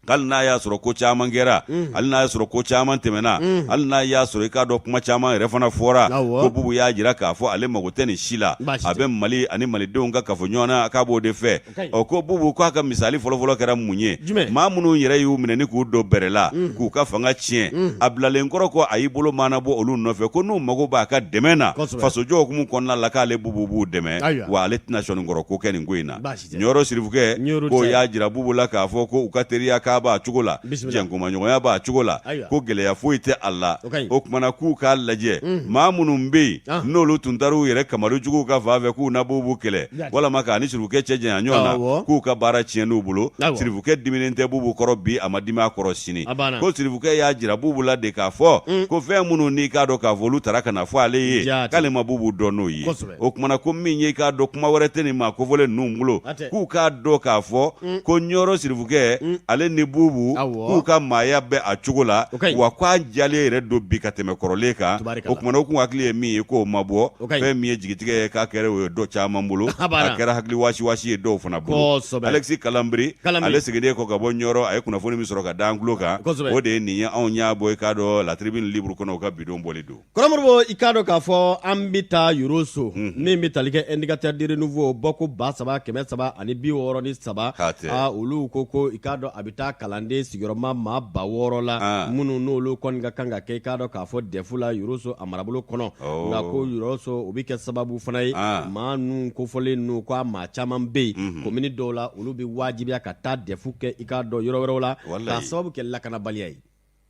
Hali n'a y'a sɔrɔ ko caman kɛra, hali n'a y'a sɔrɔ ko caman tɛmɛna, hali n'a y'a sɔrɔ, i k'a dɔn, kuma caman yɛrɛ fana fɔra, ko Bubu y'a jira k'a fɔ ale mago tɛ nin si la, a bɛ Mali ani malidenw ka kafo ɲɔgɔn na, k'a b'o de fɛ. Ɔ, ko Bubu k'a ka misali fɔlɔfɔlɔ kɛra mun ye? Maa minnu yɛrɛ y'u minɛ ni k'u don bɛrɛ la k'u ka fanga tiɲɛ, a bilalen kɔrɔ ko a y'i bolo maanabɔ olu nɔfɛ, ko n'u mago b'a ka dɛmɛ na fasojɔ hukumu kɔnɔna la, k'ale Bubu b'u dɛmɛ, wa ale tɛna sɔnnikɔrɔ ko kɛ nin ko in na. Ɲɔrɔ sirifukɛ ko y'a jira Bubu la k'a fɔ ko u ka teriya k'a b'a cogo la, jɛnkomaɲɔgɔnya b'a cogo la, ko gɛlɛya foyi tɛ a la. O tuma na k'u k'a lajɛ, maa minnu bɛ yen n'olu tun taara u yɛrɛ kamadu juguw ka fan fɛ k'u na Bubu kɛlɛ walama k'a ni sirifukɛ cɛ janya ɲɔgɔn na, k'u ka baara tiɲɛn'u bolo. Sirifukɛ diminen tɛ Bubu kɔrɔ bi, a ma dimi a kɔrɔ sini. Ko sirifukɛ y'a jira Bubu la de k'a fɔ ko fɛn minnu n'i k'a dɔn k'a fɔ olu taara ka na fɔ ale ye, k'ale ma Bubu dɔn n'o ye. O tuma na ko min ye, i k'a dɔn, kuma wɛrɛ tɛ nin maa kofɔlen ninnu bolo, k'u k'a dɔn k'a fɔ ko Ɲɔrɔ sirifukɛ ale ni ni Bubu k'u ka maaya bɛ a cogo la wa k'a jalen yɛrɛ don bi ka tɛmɛ kɔrɔlen kan o tuma na u kun hakili ye min ye k'o ma bɔ fɛn min ye jigitigɛ ye k'a kɛra o ye dɔ caman bolo a kɛra hakili wasiwasi ye dɔw fana bolo Alexis Kalanbiri ale seginnen kɔ ka bɔ Ɲɔrɔ a ye kunnafoni min sɔrɔ ka da an tulo kan o de ye nin ye anw y'a bɔ i k'a dɔn La Tribune Libre kɔnɔ u ka bidon bɔli don Kɔrɔ Modibo i k'a dɔn k'a fɔ an bɛ taa Yoroso min bɛ tali kɛ indicateur du renouveau bɔko 3363 olu ko ko i k'a dɔn a bɛ taa kalanden sigiyɔrɔma maa 6000 la minnu n'olu kɔni ka kan ka kɛ i k'a dɔn k'a fɔ DEF la Yoroso a marabolo kɔnɔ nka ko Yoroso o bɛ kɛ sababu fana ye maa ninnu kofɔlen ninnu ko a maa caman bɛ yen komini dɔw la olu bɛ wajibiya ka taa DEF kɛ i k'a dɔn yɔrɔ wɛrɛw la k'a sababu kɛ lakanabaliya ye.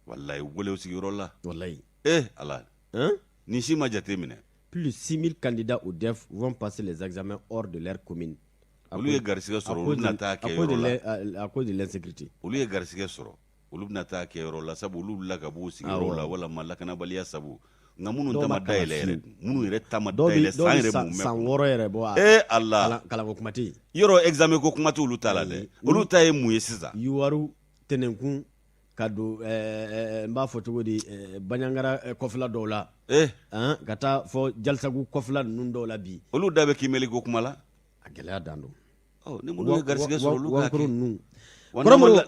Walayi u bɔlen u sigiyɔrɔ la. Walayi. Ee Ala. Hein? Nin si ma jate minɛ. Plus de 6000 candidats au DEF vont passer les examens hors de leur commune. Olu ye garisɛgɛ sɔrɔ olu bɛna taa kɛ yɔrɔ la. À cause de l'insécurité. Olu ye garisɛgɛ sɔrɔ olu bɛna taa kɛ yɔrɔ la sabu olu wulila ka b'u sigiyɔrɔ la walama lakanabaliya sabu nka minnu ta ma dayɛlɛ yɛrɛ minnu yɛrɛ ta ma dayɛlɛ san yɛrɛ mumɛ san 6 yɛrɛ bɔ. Ee Ala. Kalanko kuma tɛ yen. Yɔrɔ examen ko kuma t'olu ta la dɛ. Olu ta ye mun ye sisan? Youwarou Tɛnɛnkun ka don n b'a fɔ cogo di Bandiagara kɔfɛla dɔw la ka taa fɔ Dialsagou kɔfɛla ninnu dɔw la bi olu da bɛ kiimɛli ko kuma la a gɛlɛya dan don ni minnu ye garisɛgɛ sɔrɔ olu k'a kɛ ninnu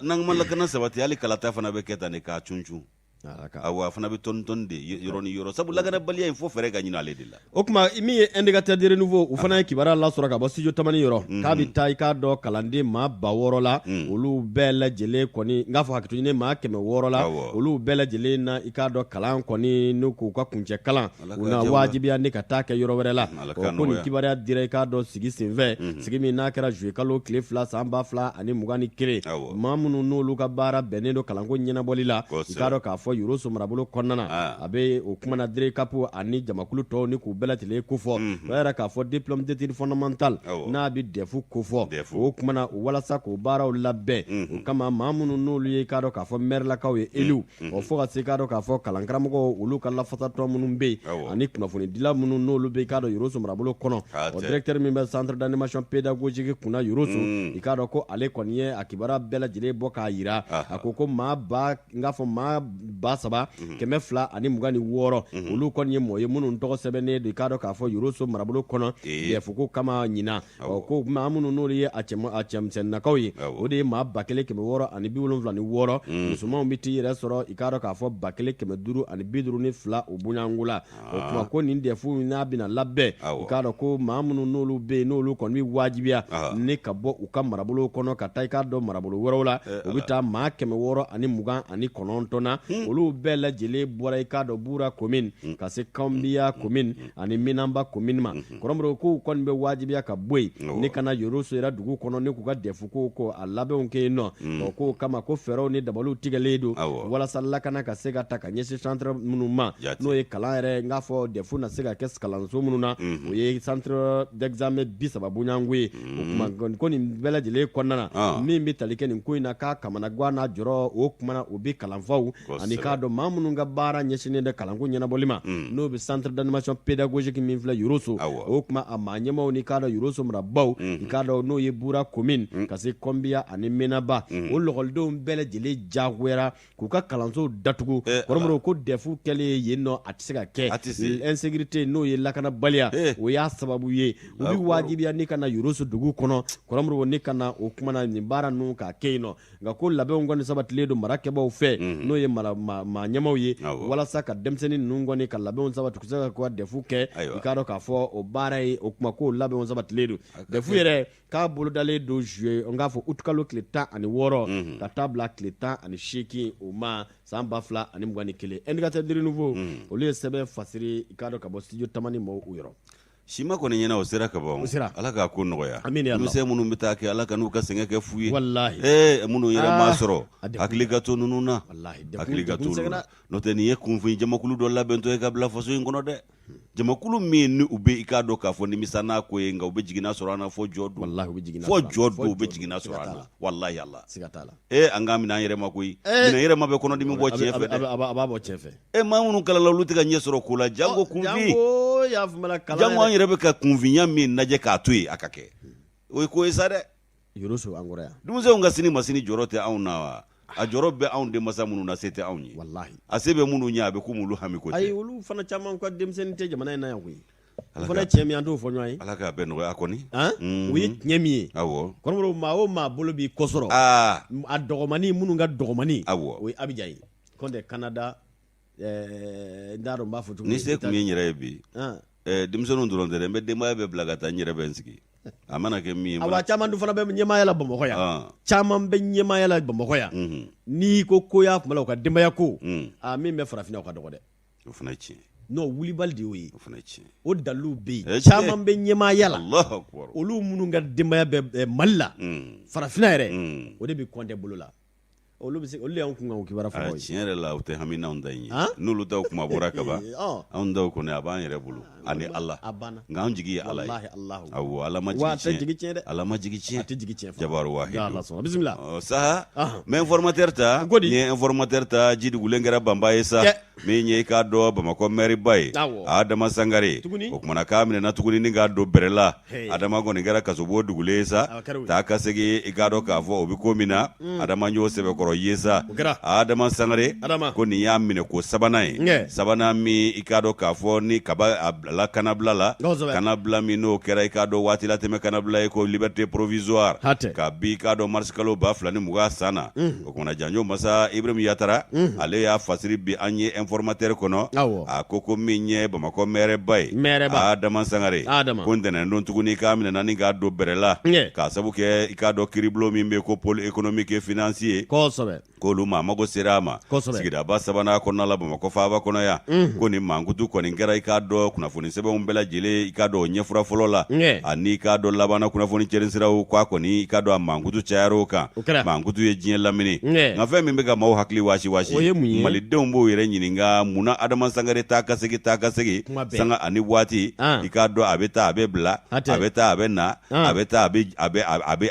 n'an ma lakana sabati hali kalata fana bɛ kɛ tan de k'a cuncun Awɔ a fana bɛ tɔni tɔni de yɔrɔ ni yɔrɔ sabu lakanabaliya in fo fɛɛrɛ ka ɲini ale de la o tuma min ye indicateur du renouveau u fana ye kibaruya lasɔrɔ ka bɔ studio Tamani yɔrɔ k'a bɛ taa i k'a dɔn kalanden maa 6000 la olu bɛɛ lajɛlen kɔni n k'a fɔ hakɛto ɲini maa 600 la olu bɛɛ lajɛlen na i k'a dɔn kalan kɔni n'u k'u ka kuncɛ kalan u na wajibiya ni ka taa kɛ yɔrɔ wɛrɛ la ko nin kibaruya dira i k'a dɔn sigi senfɛ sigi min n'a kɛra juillet kalo tile 2 san 2021 maa minnu n'olu ka baara bɛnnen don kalanko ɲɛnabɔli la i k'a dɔn k'a fɔ Yoroso marabolo kɔnɔna na a bɛ o kuma na DRECAP ani jamakulu tɔw ni k'u bɛɛ lajɛlen kofɔ o y'a yira k'a fɔ diplôme d'études fondamentales n'a bɛ DEF kofɔ o kuma na walasa k'o baaraw labɛn o kama maa minnu n'olu ye i k'a dɔn k'a fɔ mɛrilakaw ye élus o fo ka se i k'a dɔn k'a fɔ kalankaramɔgɔw olu ka lafasatɔn minnu bɛ yen ani kunnafonidila minnu n'olu bɛ i k'a dɔn Yoroso marabolo kɔnɔ o directeur min bɛ centre d'animation pédagogique kunna Yoroso i k'a dɔn ko ale kɔni ye a kibaruya bɛɛ lajɛlen bɔ k'a jira a ko ko maa ba n k'a fɔ maa 3226 olu kɔni ye mɔgɔ ye minnu tɔgɔ sɛbɛnnen don i k'a dɔn k'a fɔ Yoroso marabolo kɔnɔ DEF ko kama ɲinan ɔ ko maa minnu n'olu ye a cɛmisɛnninakaw ye o de ye maa 1676 musomanw bɛ t'i yɛrɛ sɔrɔ i k'a dɔn k'a fɔ 1552 o bonyanko la o tuma ko nin DEF n'a bɛna labɛn i k'a dɔn ko maa minnu n'olu bɛ yen n'olu kɔni bɛ wajibiya ni ka bɔ u ka marabolo kɔnɔ ka taa i k'a dɔn marabolo wɛrɛw la u bɛ taa maa 629 na olu bɛɛ lajɛlen bɔra i k'a dɔn Bura commune ka se Kɔnbiya commune ani Minanba commune ma Kɔrɔ Modibo k'u kɔni bɛ wajibiya ka bɔ yen ni ka na Yoroso yɛrɛ dugu kɔnɔ ni k'u ka DEF ko ko a labɛnw kɛ yen nɔ o k'o kama ko fɛɛrɛw ni dabaliw tigɛlen don walasa lakana ka se ka ta ka ɲɛsin centre minnu ma n'o ye kalan yɛrɛ n k'a fɔ DEF na se ka kɛ kalanso minnu na o ye centre d'examen 30 bonyanko ye o tuma ko nin bɛɛ lajɛlen kɔnɔna na min bɛ tali kɛ nin ko in na k'a kamanagan n'a jɔrɔ o tuma na o bɛ kalanfaw ani k'a dɔn maa minnu ka baara ɲɛsinnen bɛ kalanko ɲɛnabɔli ma mm. n'o bɛ centre d'animation pédagogique min filɛ Yoroso o tuma a maa ɲɛmaaw ni k'a dɔn Yoroso marabaaw mm. i k'a dɔn n'o ye Bura commune mm. ka se Kɔnbiya ani Menaba o lɔkɔlidenw bɛɛ lajɛlen jagoyara k'u ka kalansow datugu eh, Kɔrɔ Modibo ko DEF kɛlen yen nɔ a tɛ se ka kɛ insécurité n'o ye lakanabaliya eh. o y'a sababu ye u bɛ wajibiya ni ka na Yoroso dugu kɔnɔ Kɔrɔ Modibo ni ka na o kuma na nin baara ninnu k'a kɛ yen nɔ nka ko labɛnw kɔni sabatilen don mara kɛbaaw fɛ mhm. n'o ye maa ɲɛmaaw ye walasa ka denmisɛnnin ninnu kɔni ka labɛnw sabati se ka ka DEF kɛ i k'a dɔn k'a fɔ o baara ye o kuma ko labɛnw sabatilen don DEF yɛrɛ k'a bolodalen don juillet n k'a fɔ utikalo tile 16 mhm. ka taa bila tile 18 o ma san 2021 indicateur du renouveau mhm. olu ye sɛbɛn fasiri i k'a dɔn ka bɔ studio Tamani mɔgɔw yɔrɔ Sima kɔni ɲɛna o sera ka ban o sera Ala k'a ko nɔgɔya amina ya Allah denmisɛn minnu bɛ taa kɛ Ala kan'u ka sɛgɛn kɛ fu ye walahi ee minnu yɛrɛ m'a ah, sɔrɔ a degun hakili ka to ninnu na walahi degun hakili ka degun to olu sɛgɛnna na n'o tɛ nin ye kunfin jamakulu dɔ labɛntɔ ye ka bila faso in kɔnɔ dɛ jamakulu min ni u bɛ i k'a dɔn k'a fɔ nimisa n'a ko ye nka u bɛ jiginna sɔrɔ an na fo jɔ don walahi u bɛ jiginna fo sɔrɔ jɔ fo don u bɛ jɔ don jiginna siga sɔrɔ t'a an na la walahi Allah siga t'a la ee an k'a minɛ an yɛrɛ ma koyi ee minɛ yɛrɛ ma bɛ kɔnɔdimi bɔ a bɛ tiɲɛ a fɛ bɛ dɛ a b'a bɔ tiɲɛ fɛ e maa minnu kalanna olu tɛ ka ɲɛ sɔrɔ ko la janko kunfin janko y'a faamuya kalan janko an yɛrɛ bɛ ka kunfinya min lajɛ k'a to yen a ka kɛ o ye ko ye sa dɛ Yoroso an kɔrɔ yan denmisɛnw ka sini ma sini jɔrɔ tɛ anw na wa A jɔrɔ bɛ anw denmansa minnu na, se tɛ anw ye. Walahi. A se bɛ minnu ye, a bɛ komi olu hami ko tɛ. Ayi, olu fana caman ka denmisɛnnin tɛ jamana in na yan koyi. O fana ye tiɲɛ min ye, an t'o fɔ ɲɔgɔn ye. Ala k'a bɛɛ nɔgɔya kɔni. O ye tiɲɛ min ye. Awɔ. Kɔrɔbɔrɔ, maa o maa bolo b'i kɔsɔrɔ. Aa. A dɔgɔmannin minnu ka dɔgɔmannin. Awɔ. O ye Abijan ye. Kɔntɛ Canada, n t'a dɔn n b'a fɔ cogo min. Ni se tun ye n yɛrɛ ye bi. Denmisɛnninw dɔrɔn tɛ dɛ, n bɛ denbaya bɛɛ bila ka taa, n yɛrɛ bɛ n sigi. A mana kɛ min ye. Awa, caman dun fana bɛ ɲɛmaaya la Bamakɔ yan. Caman bɛ ɲɛmaaya la Bamakɔ yan. N'i ko y'a kuma la, u ka denbaya ko. Aa, min bɛ farafinna, o ka dɔgɔ dɛ. O fana ye tiɲɛ. Non, wulibali de y'o ye. O fana ye tiɲɛ. O dalilu bɛ yen. Caman bɛ ɲɛmaaya la. Alahu akibaru. Olu minnu ka denbaya bɛ Mali la. Farafinna yɛrɛ. O de bɛ kɔntɛ bolo la. Olu bɛ se, olu de y'anw kunkanko kibaruya fɔ. Tiɲɛ yɛrɛ la, o tɛ hami n'anw ta in ye. N'olu taw kuma bɔra kaban, anw taw kɔni a b'an yɛrɛ bolo ani Ala. A banna. Nka an jigi ye Ala ye. Walahi Alahu. Awɔ, Ala ma jigi tiɲɛ. A tɛ jigi tiɲɛ dɛ. Ala ma jigi tiɲɛ. A tɛ jigi tiɲɛ. Jabaru wahidu. Ala sɔnna. Bisimila. Ɔ sa, n bɛ informateur ta. Ko di? N ye informateur ta, ji dugulen kɛra banba ye sa. Min ye i k'a dɔn Bamakɔ mɛriba ye, Adama Sangare, o kumana k'a minɛna tuguni ni k'a don bɛrɛ la. Adama kɔni kɛra kasobon dugulen ye sa, taa ka segin i k'a dɔn k'a fɔ o bɛ ko min na, Adama y'o sɛbɛkɔrɔ ye sa. Adama Sangare ko nin y'a minɛ ko sabanan ye, sabanan min i k'a dɔn k'a fɔ ni kaba a bilala kanabila la, kanabila min n'o kɛra i k'a dɔn waati latɛmɛ kanabila ye ko liberté provisoire, kabi i k'a dɔn marisikalo 2020 san na. O kumana janjo masa Ibrahim Yatara, ale y'a fasiri bi an ye informateur kɔnɔ. A ko min ye Bamakɔ mɛrɛba ye, Adama Sangare, ko ntɛnɛndon tuguni k'a minɛna ni k'a don bɛrɛ la, k'a sabu kɛ i k'a dɔn kiiribulon min bɛ ko pôle économique et financier, k'olu maa mago sera a ma sigidaba sabanan kɔnɔna la Bamakɔ faaba kɔnɔ yan. Ko nin mankutu kɔni kɛra i k'a dɔn kunnafoni sɛbɛnw bɛɛ lajɛlen i k'a dɔn o ɲɛfura fɔlɔ la, ani i k'a dɔn labanna kunnafoni cɛrinsiraw k'a kɔni i k'a dɔn a mankutu cayara o kan. Mankutu ye diɲɛ lamini. Nka fɛn min bɛ ka maaw hakili waasi waasi, malidenw b'o yɛrɛ ɲininka munna Adama Sangare taa ka segin, taa ka segin, sanga ani waati, i k'a dɔn a bɛ taa a bɛ bila, a bɛ taa a bɛ na, a bɛ taa a bɛ a bɛ a bɛ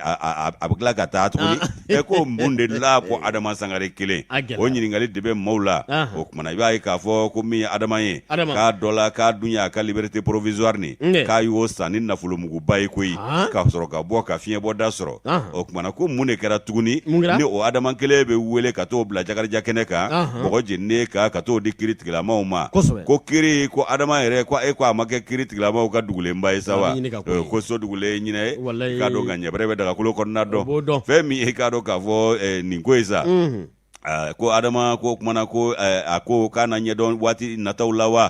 a bɛ tila ka taa tuguni. E ko mun de la ko Adama Sangare kelen? O ɲininkali de bɛ maaw la. O kumana i b'a ye k'a fɔ ko min ye Adama ye, k'a dɔ la k'a dun y'a ka liberté provisoire nin, k'a y'o san ni nafolomuguba ye koyi, ka sɔrɔ ka bɔ ka fiɲɛbɔda sɔrɔ. O kumana ko mun de kɛra tuguni ni o Adama kelen bɛ wele ka t'o bila Jakarija kɛnɛ kan, bɔgɔ jeninen kan, ka t'o di kiiritigilamaw ma? Ko kiiri ko Adama yɛrɛ ko e ko a ma kɛ kiiritigilamaw ka dugulenba ye sa wa? Ko so dugulen ɲinɛ ye, k'a dɔn ka ɲɛbɛrɛ bɛ dagakolo kɔnɔna dɔn. Fɛn min e k'a dɔn k'a fɔ nin ko ye sa, ko Adama ko kumana ko a ko k'a na ɲɛdɔn waati nataw la wa?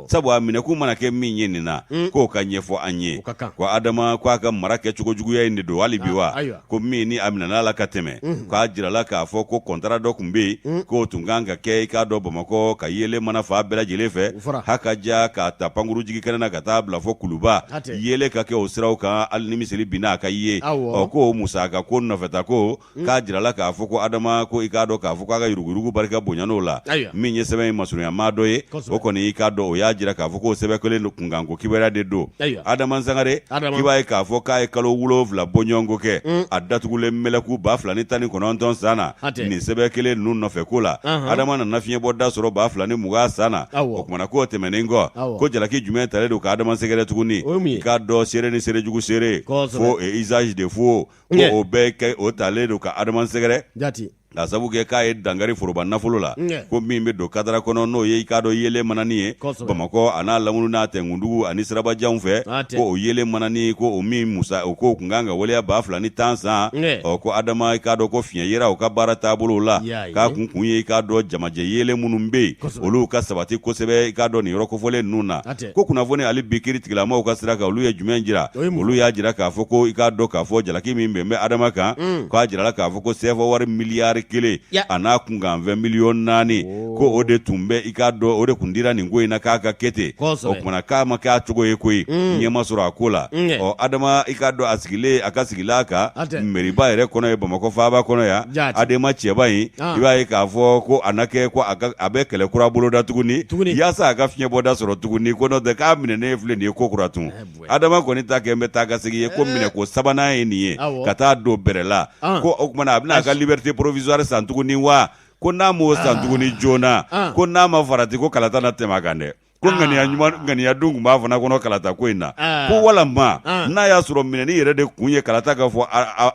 Sabu a minɛkun mana kɛ min ye nin na, k'o ka ɲɛfɔ an ye. Ko Adama ko a ka mara kɛcogo juguya in de don hali bi wa? Ko min ni a minɛna la ka tɛmɛ, k'a jirala k'a fɔ ko kɔntara dɔ tun bɛ yen, k'o tun kan ka kɛ i k'a dɔn Bamakɔ ka yeelen mana fan bɛɛ lajɛlen fɛ, ha ka ja k'a ta pankurujigi kɛnɛ na ka taa bila fɔ Kuluba, yeelen ka kɛ o siraw kan, hali ni miseli binna a ka ye. Ɔ ko musaka ko nɔfɛta ko k'a jirala k'a fɔ ko Adama ko i k'a dɔn k'a fɔ k'a ka yuruguyurugu barika bonyana o la. Min ye sɛbɛn in masurunyamaa dɔ ye, o kɔni i k'a dɔn o y'a jira k'a fɔ k'o sɛbɛn kelen don kunkanko kibaruya de don. Adama Sangare, k'i b'a ye k'a fɔ k'a ye kalo 7 bɔɲɔgɔnko kɛ a datugulen mɛlɛku 2019 san na nin sɛbɛn kelen ninnu nɔfɛ ko la. Adama nana fiɲɛbɔda sɔrɔ 2020 san na. O kumana k'o tɛmɛnen kɔ, ko jalaki jumɛn talen don ka Adama sɛgɛrɛ tuguni? I k'a dɔn seere ni seerejugu seere, faux et usage de faux, ko o bɛɛ kɛ o talen don ka Adama sɛgɛrɛ. Jate. K'a sabu kɛ k'a ye dankari foroba nafolo la, ko min bɛ don kadara kɔnɔ, n'o ye i k'a dɔn yeelen manani ye Bamakɔ a n'a lamunu n'a tɛnkundugu ani sirabajanw fɛ, ko o yeelen manani ko o min musa o ko tun kan ka waleya 2010 san. Ɔ ko Adama i k'a dɔn ko fiɲɛ yera o ka baara taabolo la, k'a kun ye i k'a dɔn jamajɛ yeelen minnu bɛ yen, olu ka sabati kosɛbɛ i k'a dɔn nin yɔrɔ kofɔlen ninnu na. Ko kunnafoni hali bi kiiri tigilamaw ka sira kan, olu ye jumɛn jira? Olu y'a jira k'a fɔ ko i k'a dɔn k'a fɔ jalaki min bɛn bɛ Adama kan, k'a jirala k'a fɔ ko sefa wari miliyari 1 a n'a kunkanfɛn miliyɔn 4, ko o de tun bɛ i k'a dɔn o de tun dira nin ko in na k'a ka kɛ ten. O kumana k'a ma k'a cogo ye koyi, ɲɛ ma sɔrɔ a ko la. Ɔ Adama i k'a dɔn a sigilen a ka sigilan kan meriba yɛrɛ kɔnɔ ye Bamakɔ faaba kɔnɔ yan, Adema cɛba in, i b'a ye k'a fɔ ko a na kɛ ko a bɛ kɛlɛ kura boloda tuguni yaasa a ka fiɲɛbɔda sɔrɔ tuguni, ko n'o tɛ k'a minɛnen filɛ nin ye ko kura tun. Adama kɔni ta kɛ n bɛ taa ka segin ye, ko minɛ ko sabanan ye nin ye ka taa don bɛrɛ la. Ko o kumana a bɛna a ka liberté provisoire san tuguni wa? Ko n'a m'o san tuguni joona, ko n'a ma farati ko kalata na tɛmɛ a kan dɛ. Ko ŋaniya ɲuman ŋaniya dun tun b'a fana kɔnɔ kalata ko in na, ko walama n'a y'a sɔrɔ minɛni yɛrɛ de kun ye kalata ka fɔ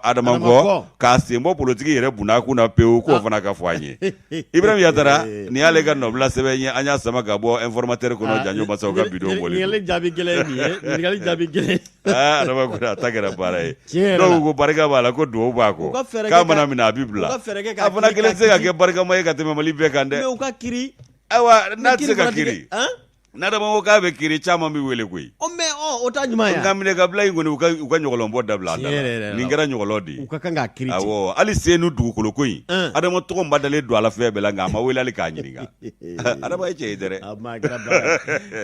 Adama kɔ, k'a sen bɔ politiki yɛrɛ bundakun na pewu, k'o fana ka fɔ an ye. Ibrahim Yatara, nin y'ale ka nɔbila sɛbɛn ye, an y'a sama ka bɔ Informateur kɔnɔ, janjo masaw ka bidon bɔlen. Ɲininkali jaabi gɛlɛn ye nin ye, ɲininkali jaabi gɛlɛn. Adama ko a ta kɛra baara ye. Dɔw ko barika b'a la, ko dugawu b'a kɔ, k'a mana minɛ a bɛ bila. A fana kelen tɛ se ka kɛ barikama ye ka tɛmɛ Mali bɛɛ kan dɛ. Mais u ka kiri Ayiwa, n'a tɛ se ka kiri, n'Adama ko k'a bɛ kiri, caman bɛ wele koyi. Mais o t'a ɲuman ye. Nka minɛ ka bila in kɔni, u ka ɲɔgɔlɔnbɔ dabila a da la. Nin kɛra ɲɔgɔlɔn de ye. U ka kan k'a kiri. Awɔ, hali Senu dugukolo ko in, Adama tɔgɔ ma dalen don a la fɛn bɛɛ la, nka a ma wele hali k'a ɲininka. Adama ye cɛ ye dɛrɛ.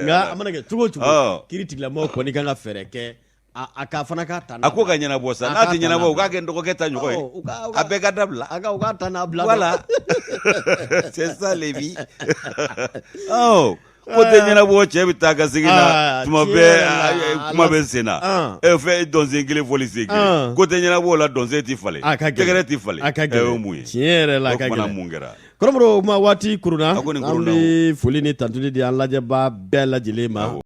Nka a mana kɛ cogo o cogo, kiri tigilamɔgɔw kɔni kan ka fɛɛrɛ kɛ a ka fana ka ta a ko ka ɲɛnabɔ sa. N'a tɛ ɲɛnabɔ, u k'a kɛ n dɔgɔkɛ ta ɲɔgɔn ye, a bɛɛ ka dabila. A ka u k'a ta n'a bila. Voilà, c'est ça la vie. Ɔ, ko tɛ ɲɛnabɔ, cɛ bɛ taa ka segin na tuma bɛɛ, kuma bɛ sen na. E fɛn dɔnsen kelen fɔli sen kelen, ko tɛ ɲɛnabɔ o la, dɔnsen tɛ falen, tɛgɛrɛ tɛ falen. A ka gɛlɛn. O mun ye? Tiɲɛ yɛrɛ la, a ka gɛlɛn. Mun kɛra? Kɔrɔmɔrɔ, kuma waati kurunna. An bɛ foli ni tantuli di an lajɛbaa bɛɛ lajɛlen ma.